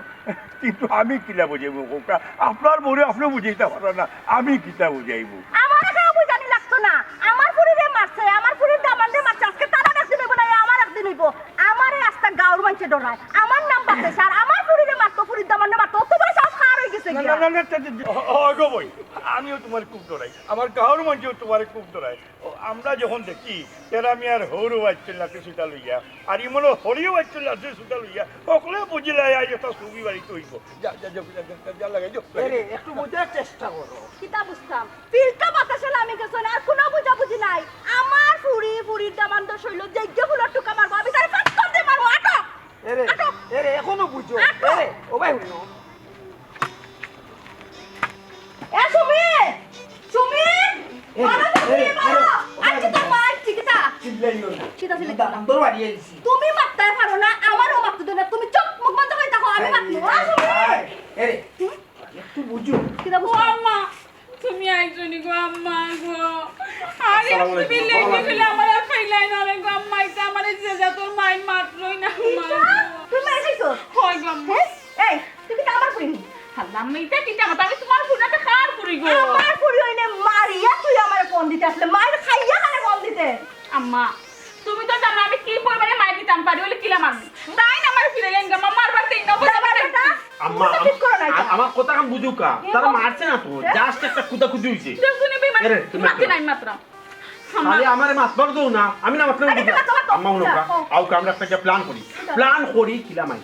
কিন্তু আমি কিলা বুঝাইমু কউক্কা? আপনার বউরে আপনি বুঝাইতা পাররা না, আমি কিতা বুঝাইমু? আমারে কেউ বুঝানি লাগতো না। আমার ফুরিরে মারছে, আমার ফুরির দামান্দরে মারছে, আজকে তারার একদিন হইব না, আমার একদিন হইব। আমারে আস্তা গাঁওর মানষে ডরায়, আমার নাম বাতাস, আর আমার ফুরিরে মারতো, ফুরির দামান্দরে মারতো, অত বড় সাহস কার হয়ে গেছে না, গিয়া? না, না, না, তা, তা, হ-, হ-, হয় গো বই, আমিও তুমারে খুব ডরাই, আমার গাঁওর মানষেও তুমারে খুব ডরায়। ও, আমরা যখন দেখি, তেরা মিয়ার হউরও আইছে লাঠি সুটা লইয়া, আর ইমনও হরিও আইছে লাঠি সুটা লইয়া, হকলে বুঝিলাই আইজ একটা ছবি বাড়িত অইব। যা, যা, যা, লাগাই যাও। এরে, একটু বুঝার চেষ্টা করো। কিতা বুঝতাম? ফিল্টা বাতাসে লামি গেছে না, আর কোনো বুঝাবুঝি নাই। আমার ফুরি, ফুরির দামান্দর শৈল, যেগিয়ে ফুলর টুকা মারবো, আমি তারে পাত্তর দিয়ে মারবো, আটো! এরে, আটো! এরে, এখনো বুঝো। আটো! এরে, ও ভাই, হুনো। এ সুমি! সুমি! এ, মারো তো, এ, সুমি, মারো! এ, আইচ্ছি তোর মা, আইচ্ছি, কিতা? চিল্লাইও না। কিতা চিল্লাই? দামান্দর বাড়ি আইছি। তুমি মাততায় পারো না, আমারেও মাততে দেও না। তুমি চুপ, মুখ বন্ধ করে থাকো, আমি মাতমু। আ, সুমি! এ, এরে, হুম? একটু বুঝো। কিতা বুঝো? ও আম্মা, তুমি আইছো নি গো আম্মা গো? আরে, আসসালামু আলাইকুম। তুমি লেগে গেলে আমার আর খাইলাই না রে গো আম্মা, এটা আমার এই যে যা তোর মাই মাতলই না আম্মা। কিতা? তুই মাই খাইছো? হয় গো আম্মা। হ্যাঁ? এই, তুই কিতা আমার ফুরি নি? আল্লাহ, আমি এটা কিতা কথা? আমি তোমার ফুরি না, তো কার ফুরি গো? আমার ফুরি হইলে মারিয়া তুই আমারে ফোন দিতে আসলে, মাইর খাইয়া আমারে ফোন দিতে। আম্মা, তুমি তো জানো আমি কি পরিমাণে মাইর দিতাম পারি, অইলে কিলা মারমু। তাইন আমারে ফিরাইলাইন গা, মারবার দেইন না, অবস্থা দাঁড়া, দাঁড়া। আম্মা, তুমি ঠিক করো না এটা। আ-, আমার কথা কান বুঝুক্কা। এ, তারা মারছে না তো, এ, just একটা কুদাকুদি অইছে। দেখো নি বেইমান, এরে, তুমি মারতে মারো। নাই মাত্র। আম্মা। খালি আমারে মাতবার দেও না, আমি না মাতলে আরে, বুঝি না। দাঁড়া, দাঁড়া, আম্মা, হুনো দাঁড়া, কা, ও। আও কা, আমরা একটা plan করি। দাঁড়া। Plan করি, কিলা মাই।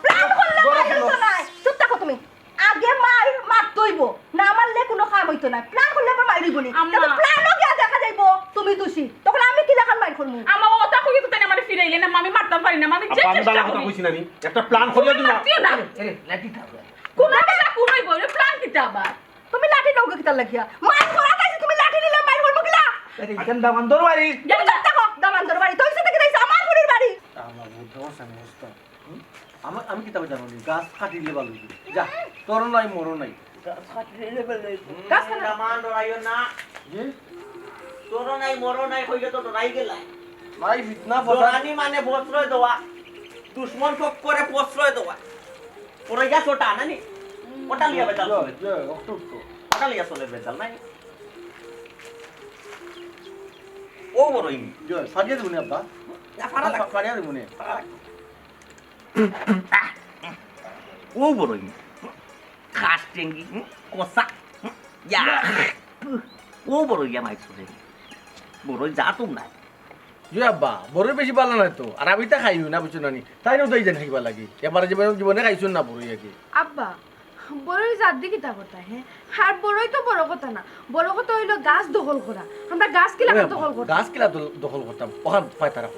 Plan করলে বড় মাইর হইতো না। চুপ থাকো তুমি। আগে মাইর মারতে অইবো, না মারলে কুনু কাম অইতো না। Plan করলে আবার মাইর অইবো নি? আম্মা। তখন plan-ও গিয়া দেখা যাইবো তুমি দোষী। তখন আমি কিলাখান মাইর করমু? আম্মা, ও কথা কইতো তাই আমারে ফিরাইলে না, আমি মারতাম পারি না, আমি যে আব্বা, আমি চেষ্টা বালা কথা করি। কইছি না নি? একটা plan করিয়া তুমি দিন না। মারতিও না। এরে, লাঠি থাকবে। কোন কথা কোন অইবো? Plan কিতা আবার? তুমি লাঠি লওগি কিতার লাগিয়া? মাইর করা তাইছে, তুমি লাঠি নিলে মাইর করবো কিলা? আরে, এখান দামান্দর বাড়ি। তুমি চুপ থাকো, দামান্দর বাড়ি। তো ইসে থেকে দেখছো আমার ফুরির বাড়ি। আমার বুদ্ধ আছে, আমি বুঝতাম। হুম? আমার, আমি কিতা জানো নি? গাছ কাটিলে ভালো অইবো। যা, তোর নাই, মোরও নাই। গাছ কাটিলে ভালো অইবো। হুম, গাছ কাটা। দামান ডরাইও না। জি? তোর নাই, মোরও নাই, কইলে তো ডরাই গেলা। ভাই, ফিতনা ফসাদ। ডরানি মানে প্রশ্রয় দেওয়া। দুশমন পক্ষরে প্রশ্রয় দেওয়া। পড়ে গেছ ওটা, না নি? ওটা লিয়া বেজাল জি, চলে। জি, অত তো। ওটা লিয়া চলে বেজাল, না নি? ও বড় ইনি। জি, ফাটিয়ে দেবো নি আব্বা। না, ফাটা লাগে। ফা-, ফাটিয়ে দেবো নি। ফাটা লাগে। ও বড় ইনি। খাস টেঙ্গি, হুম? কষা, হুম? ইয়া। ও বড় ইয়া মাইর চলে। বড় যা তো নাই। জি আব্বা, বড়ই বেশি ভালা নায় তো। আর আমি তা খাইও না, বুঝছো না নি? তাইন তো এই যেন খাইবা লাগি। এবারে জীবনে, জীবনে খাইছইন না বড়ই আগে। আব্বা, বড়ই জাত দি কিতা কথা, হে? আর বড়ই তো বড় কথা না। বড় কথা অইলো গাছ দখল করা। আমরা গাছ কিলা ওই দখল আব্বা, করতাম? গাছ কিলা দল-, দখল করতাম? ওখান পায় তারা।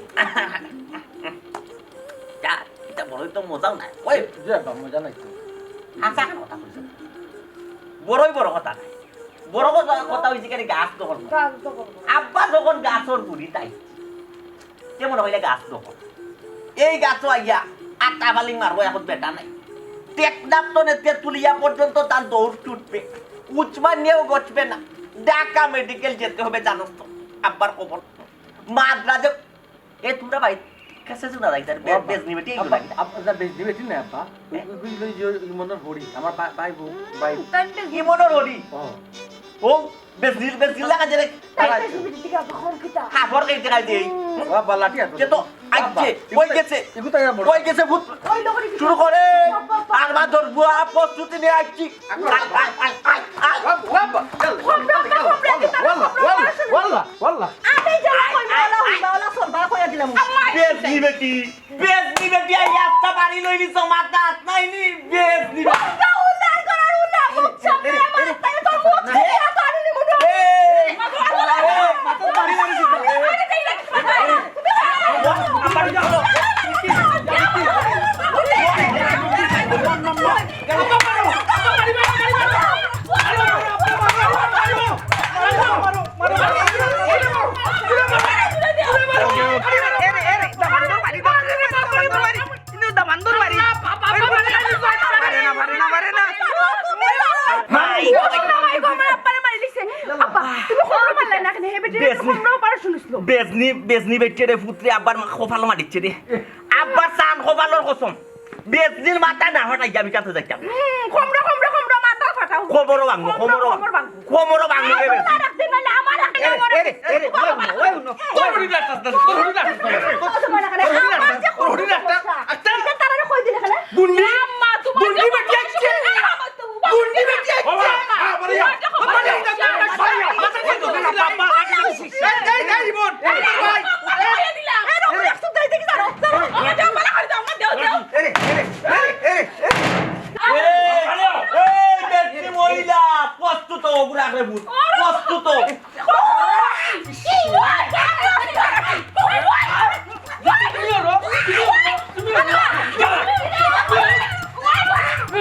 যা, ইটা বড়ই তো মজাও নাই। ওই। জি আব্বা, মজা নাই তো। হাছা কথা কইছো। বড়ই বড় কথা নাই। বড় কথা, কথা অইছে কেনে গাছ দখল করা। গাছ দখল করা। আব্বা যখন গাছর গুড়ি তাই, তে মনে অইলে গাছ দখল। এই গাছো আইয়া আটা বালিং মারবো, এখন বেটা নাই। টেকনাফ তনে তেতুলিয়া পর্যন্ত তার দৌড় ছুটবে। উচমা নিয়েও গছবে না। ঢাকা মেডিকেল যেতে হবে জানোস তো। আব্বার খবর। মাদ্রাজে এ, তোমরা ভাই, কাছে শোনা যায়, তার বে-, আব্বা, বেজনি বেটি আব্বা, এগুলা কিনা? আব্বা, না, বেজনি বেটি না, আব্বা। ওই, হ্যাঁ। ওই, ওই, ওই, ওই, ইমনর হড়ি, আমার বা-, ভাই বউ, ভাই। তাই বেজনি ইমনর হড়ি? ও। ও, বেজনি, বেজনি লাগা যে রে। তাই বেজনি বেটি থেকে আব্বা খবর কিতা? খবর কিতা খাই দেই? ও, আব্বা, লাঠি আছে। কে তো আব্বা, আইছে, এগুলা, কই গেছে? এগুলা বড়। কই গেছে ভূত? ওই লোকের কি শুরু করে। আব্বা, আব্বা। আর মা ধরবো, আ, প্রস্তুতি নিয়ে আইছি। I, I, I, I, I. বাবা, বাবা, চল, খবর, চল, খবর, চল, খবর, ওয়াল্লা, খবর, ওয়াল্লা, খবর, ওয়াল্লা, ওয়াল্লা। আমি যেলা কই, বালা হই, বালা চল, বালা কইয়া দিলাম। বেজনি বেটি, বেজনি বেটি, আই আস্তা বাড়ি লইলি তো মাথা হাত নাই নি, বেজনি বেটি। মুখটা উল্লাই করার উল্লাই, মুখ সামনে এরে, আমার এরে। তাই তো মুখ এরে। দিয়ে তো আনি নি মুখ। এ, এ, মাথা বাড়ি মারি দিতে। বেজনি, বেজনি বেটিরে পুত্রে আব্বার মা-, কপাল মারিছে রে। আব্বার চান কপালর কসম। বেজনির মাথা না ফাটাই আমি কাছে যাইতাম। হুম, কমরো, কমরো, কমরো, মাথা ফাটাও। কমরও ভাঙবো, কমরো, কমরও কমর ভাঙবো। কমরও ভাঙবো রে বেজনি। আমার রাখতে নাইলে আমার রাখতে এরে, আমার এরে, এরে, ওই হুনো, ওই হুনো, ওই হুনো। তোর হরি রাখতাস না, তোর হরি রাখতাস না। তোর হরি রাখতাস না। তোর হরি রাখতাস। আচ্ছা। এটা তারারে কই দিলে কেনে? বুন্ডি, আম্মা, তোমার বুন্ডি বেটি আসছে। বুন্ডি বেটি আসছে। বাবা, বাবা, বাবা, বাবা, বাবা, এই, এই, এই, রিমন, এই, ভাই, এই, এই, এই, এই, এই, এই, এই, বেটি মহিলা, প্রস্তুত হও, বুড়া করে ভূত, প্রস্তুত হও। এই,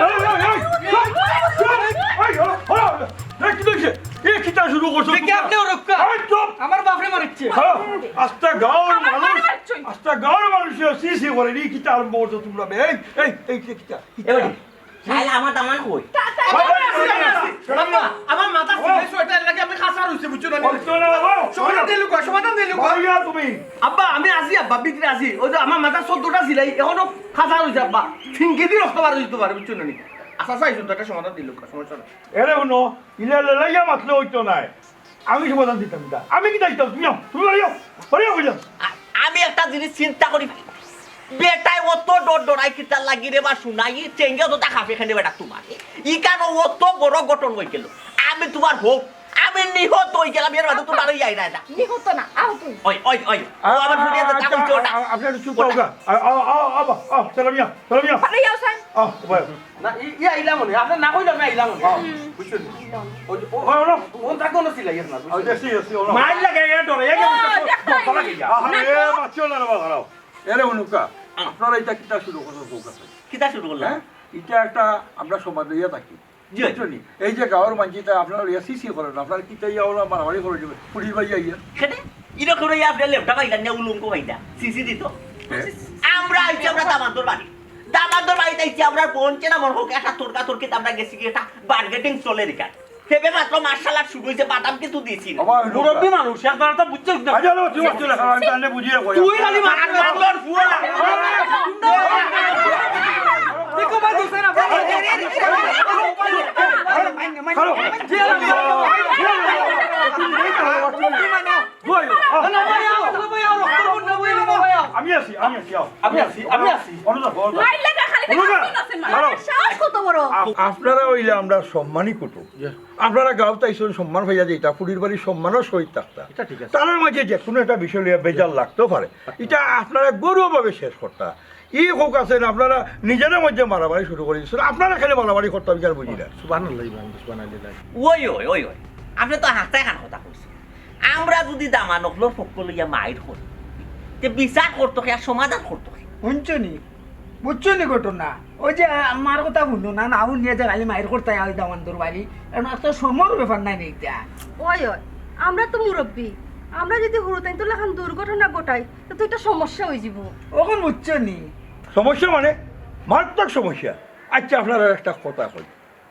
এই, এই, এই, এই, এই, কিতা শুরু করছো দেখি তোমরা? আপনি ওরক্কা। এই, চুপ! আমার বাপরে মারিচ্ছে। হ্যাঁ, আস্তা গাঁওর মানুষ, আস্তা গাঁওর মানুষ সি সি করে, এই কিতা আরম্ভ করছো তোমরা বে? এই, এই, এই, কিতা, কিতা? এবারে, শালা আমার দামান কই? আব্বা, আমার মাথা সিলাই সোয়েটার লাগে, আপনি খাসা রইছে, বুঝছো না? বুঝছো না, বাবা? সমাধান দিলু কয়, সমাধান দিলু কয়। কইয়া তুমি? আব্বা, আমি আছি, আব্বা, ভিতরে আছি। ওই যে আমার মাথা চোদ্দটা সিলাই, এখনো খাসা রইছে, আব্বা। ফিনকি দি রক্ত বার হইতে পারে, বুঝছো না নি? আচ্ছা, আচ্ছা, এই শুনতো, একটা সমাধান দিলু কয়, সমস্যা নাই। এরে হুনো, ইলা লেলাইয়া মাতলে হইতো নায়। আমি সমাধান দিতাম এটা। আমি কিতা দিতাম? তুমি যাও, তুমি বাড়ি যাও, বাড়ি যাও, বাড়ি যাও। আ-, আমি একটা তুমি চিন্তা করি, বেটায় অত ডর ডরাই কিতার লাগি রে বা শুনাই, চেঙ্গে তো তা খাফে খেনে বেটা তোমার। ইকানো অত বড় ঘটন অই গেল। আমি তোমার হোক, আমি নিহত অই গেলাম, এর মাঝে তোমার ওই আইরা এটা। নিহত না, আহত। ওই, ওই, ওই, ও আমার ফুটিয়ে দে, তা আচ্ছা, কইছে ওটা। আ-, আ-, আপনি একটু চুপ থাকুন। আও, আও, আও, আও, আও, সালামিয়া, সালামিয়া। আরে ইয়াও স্যার। আও, ভাই। না, ই-, ই আইলাম মনে, আপনি না কইলে আমি আইলাম মনে। হুম। বুঝছেন? ওই যে, ও, ওই, ওরা, ও, তা কোনো ছিল, ইয়ে না, বুঝছেন? ওই যে, সি, সি, ওরা। মার লাগে, এ ডরে, এ ও, ডরে, দেখা ডর লাগে। আহারে, বাচ্চা না রে বা, খারাপ। এরে অনুকা, আপনারা এটা কিতা শুরু করছেন, বউ কাছে? কিতা শুরু করলাম? হ্যাঁ? এটা একটা আমরা সমাজ লইয়া থাকি। জি। বুঝছো নি? এই যে গাঁওর মানষি তা আপনারা লইয়া সি সি করেন, আপনারা কিতা ইয়া ওলা মারামারি করে যাবে, পুলিশ ভাই আইয়া। কেনে? ইনো করে ইয়া আপনার লেপটা পাইলা, নে উলঙ্গ পাইলা, সি সি দিত। হ্যাঁ। আমরা আইছি, আমরা দামান্দর বাড়ি। দামান্দর বাড়িত আইছি, আমরা বোন চেনা মন হোক, একটা তর্কা তর্কিত আমরা গেছি কি, একটা বার্গেটিং চলে রেখা। সেবে মাত্র মার্শাল আর্ট শুরু হইছে, বাদাম কিন্তু দিছি না। বাবা, মুরব্বী মানুষ, একবার তো বুঝছো না। আচ্ছা, লো, তুই বুঝছো না, আমি তো আনলে বুঝিয়ে কই। তুই খালি মার, মার, মার, ফুয়া না। দেখো ভাই, দোস্ত না, ভাই। ছাড়ো। ওই, আহ। না, না, ভাই, আও, না, ভাই, আও, রক্ত করুন না, ভাই, না, ভাই, আও। আমি আছি, আমি আছি, আও। আমি আছি, আমি আছি। অনুদা, অনুদা। মাইর লাগা খালি অনুদা, আপনি আছেন, মাইর। ছাড়ো। সাহস কত বড়? আপ-, আপনারা অইলে আমরা সম্মানী কুটুম। জি। আপনারা গাঁওত আইছেন সম্মান পাইয়া যে এটা ফুরির বাড়ির সম্মানও সহিত থাকতা। এটা ঠিক আছে। তার মাঝে যে কোনো একটা বিষয় লইয়া বেজার লাগতেও পারে। এটা আপনারা গৌরবভাবে শেষ করতা। ই হোক আছেন, আপনারা নিজেদের মধ্যে মারামারি শুরু করে দিচ্ছেন। আপনারা এখানে মারামারি করতাম, কি আর বুঝি না। সুবহানাল্লাহ, ইমাম, সুবহানাল্লাহ। ওই, ওই, ওই, ওই। আপনি তো হাতে খান কথা কইছেন। আমরা যদি দামান অকলর পক্ষ লইয়া মাইর করি, তে বিচার করতো কে আর সমাধান করতো কে? শুনছো নি? বুঝছো নি ঘটনা? ওই যে আমার কথা শুনো না, না শুনিয়া যে খালি মাইর করতে হয় ওই দামান্দর বাড়ি। এখন এত সমর ব্যাপার নাই নি এটা। ওই, ওই, আমরা তো মুরব্বী। আমরা যদি হুরুতাইন তো লাখান দুর্ঘটনা ঘটাই, তো এটা সমস্যা হয়ে যাব। ওখান বুঝছো নি? সমস্যা মানে? মারাত্মক সমস্যা। আচ্ছা, আপনারা একটা কথা কই,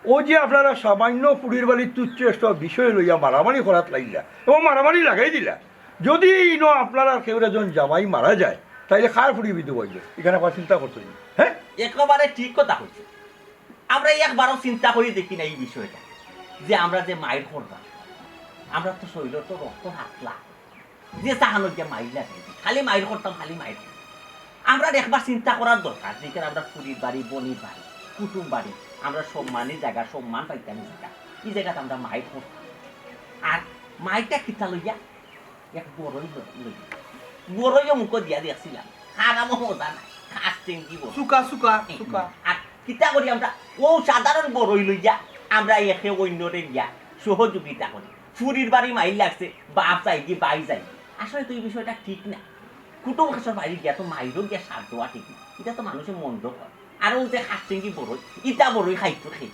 ও যে আপনারা সামান্য ফুরির বাড়ির তুচ্ছ একটা বিষয় লইয়া মারামারি করাত লাগিলা এবং মারামারি লাগাই দিলা, যদি ইনো আপনারা কেউ একজন জামাই মারা যায়, তাইলে কার ফুরি বিধবা অইল? এখানে আপনারা চিন্তা করছেন নি? হ্যাঁ? একেবারে ঠিক কথা কইছে। আমরা একবারও চিন্তা করি দেখি না এই বিষয়টা, যে আমরা যে মাইর করতাম, আমরা তো শরীরের তো রক্ত হাতলা, যে চাহানো গিয়া মাইর লাগাই দিই, খালি মাইর করতাম, খালি মাইর করতাম। আমরা একবার চিন্তা করার দরকার, যেখানে আমরা ফুরির বাড়ি, বনির বাড়ি, কুটুম বাড়ি, আমরা সম্মানী জাগা, সম্মান পাইতাম জাগা, এই জাগাত আমরা মাইর করতাম। আর মাইরটা কিতা লইয়া? এক বড়ই ল-, লইয়া। বড়ইও মুখো দিয়া দিয়াছিলাম, হারামও মজা নাই, খাস টেঙ্গি বড়ই। সুকা, সুকা, সুকা। আর কিতা করি আমরা? ও সাধারণ বড়ই লইয়া আমরা একে অন্যরে দিয়া সহযোগিতা করি। ফুরির বাড়ি মাইর লাগছে, বাপ যাইগি, ভাই যাইগি। আসলে তো এই বিষয়টা ঠিক না। কুটুম খাসর বাড়ি গিয়া তো মাইরও গিয়া সার দেওয়া ঠিক না। এটা তো মানুষে মন্দ কয়। আর ও যে খাসিঙ্গি বড়ই, ইটা বড়ই খাইতো খে।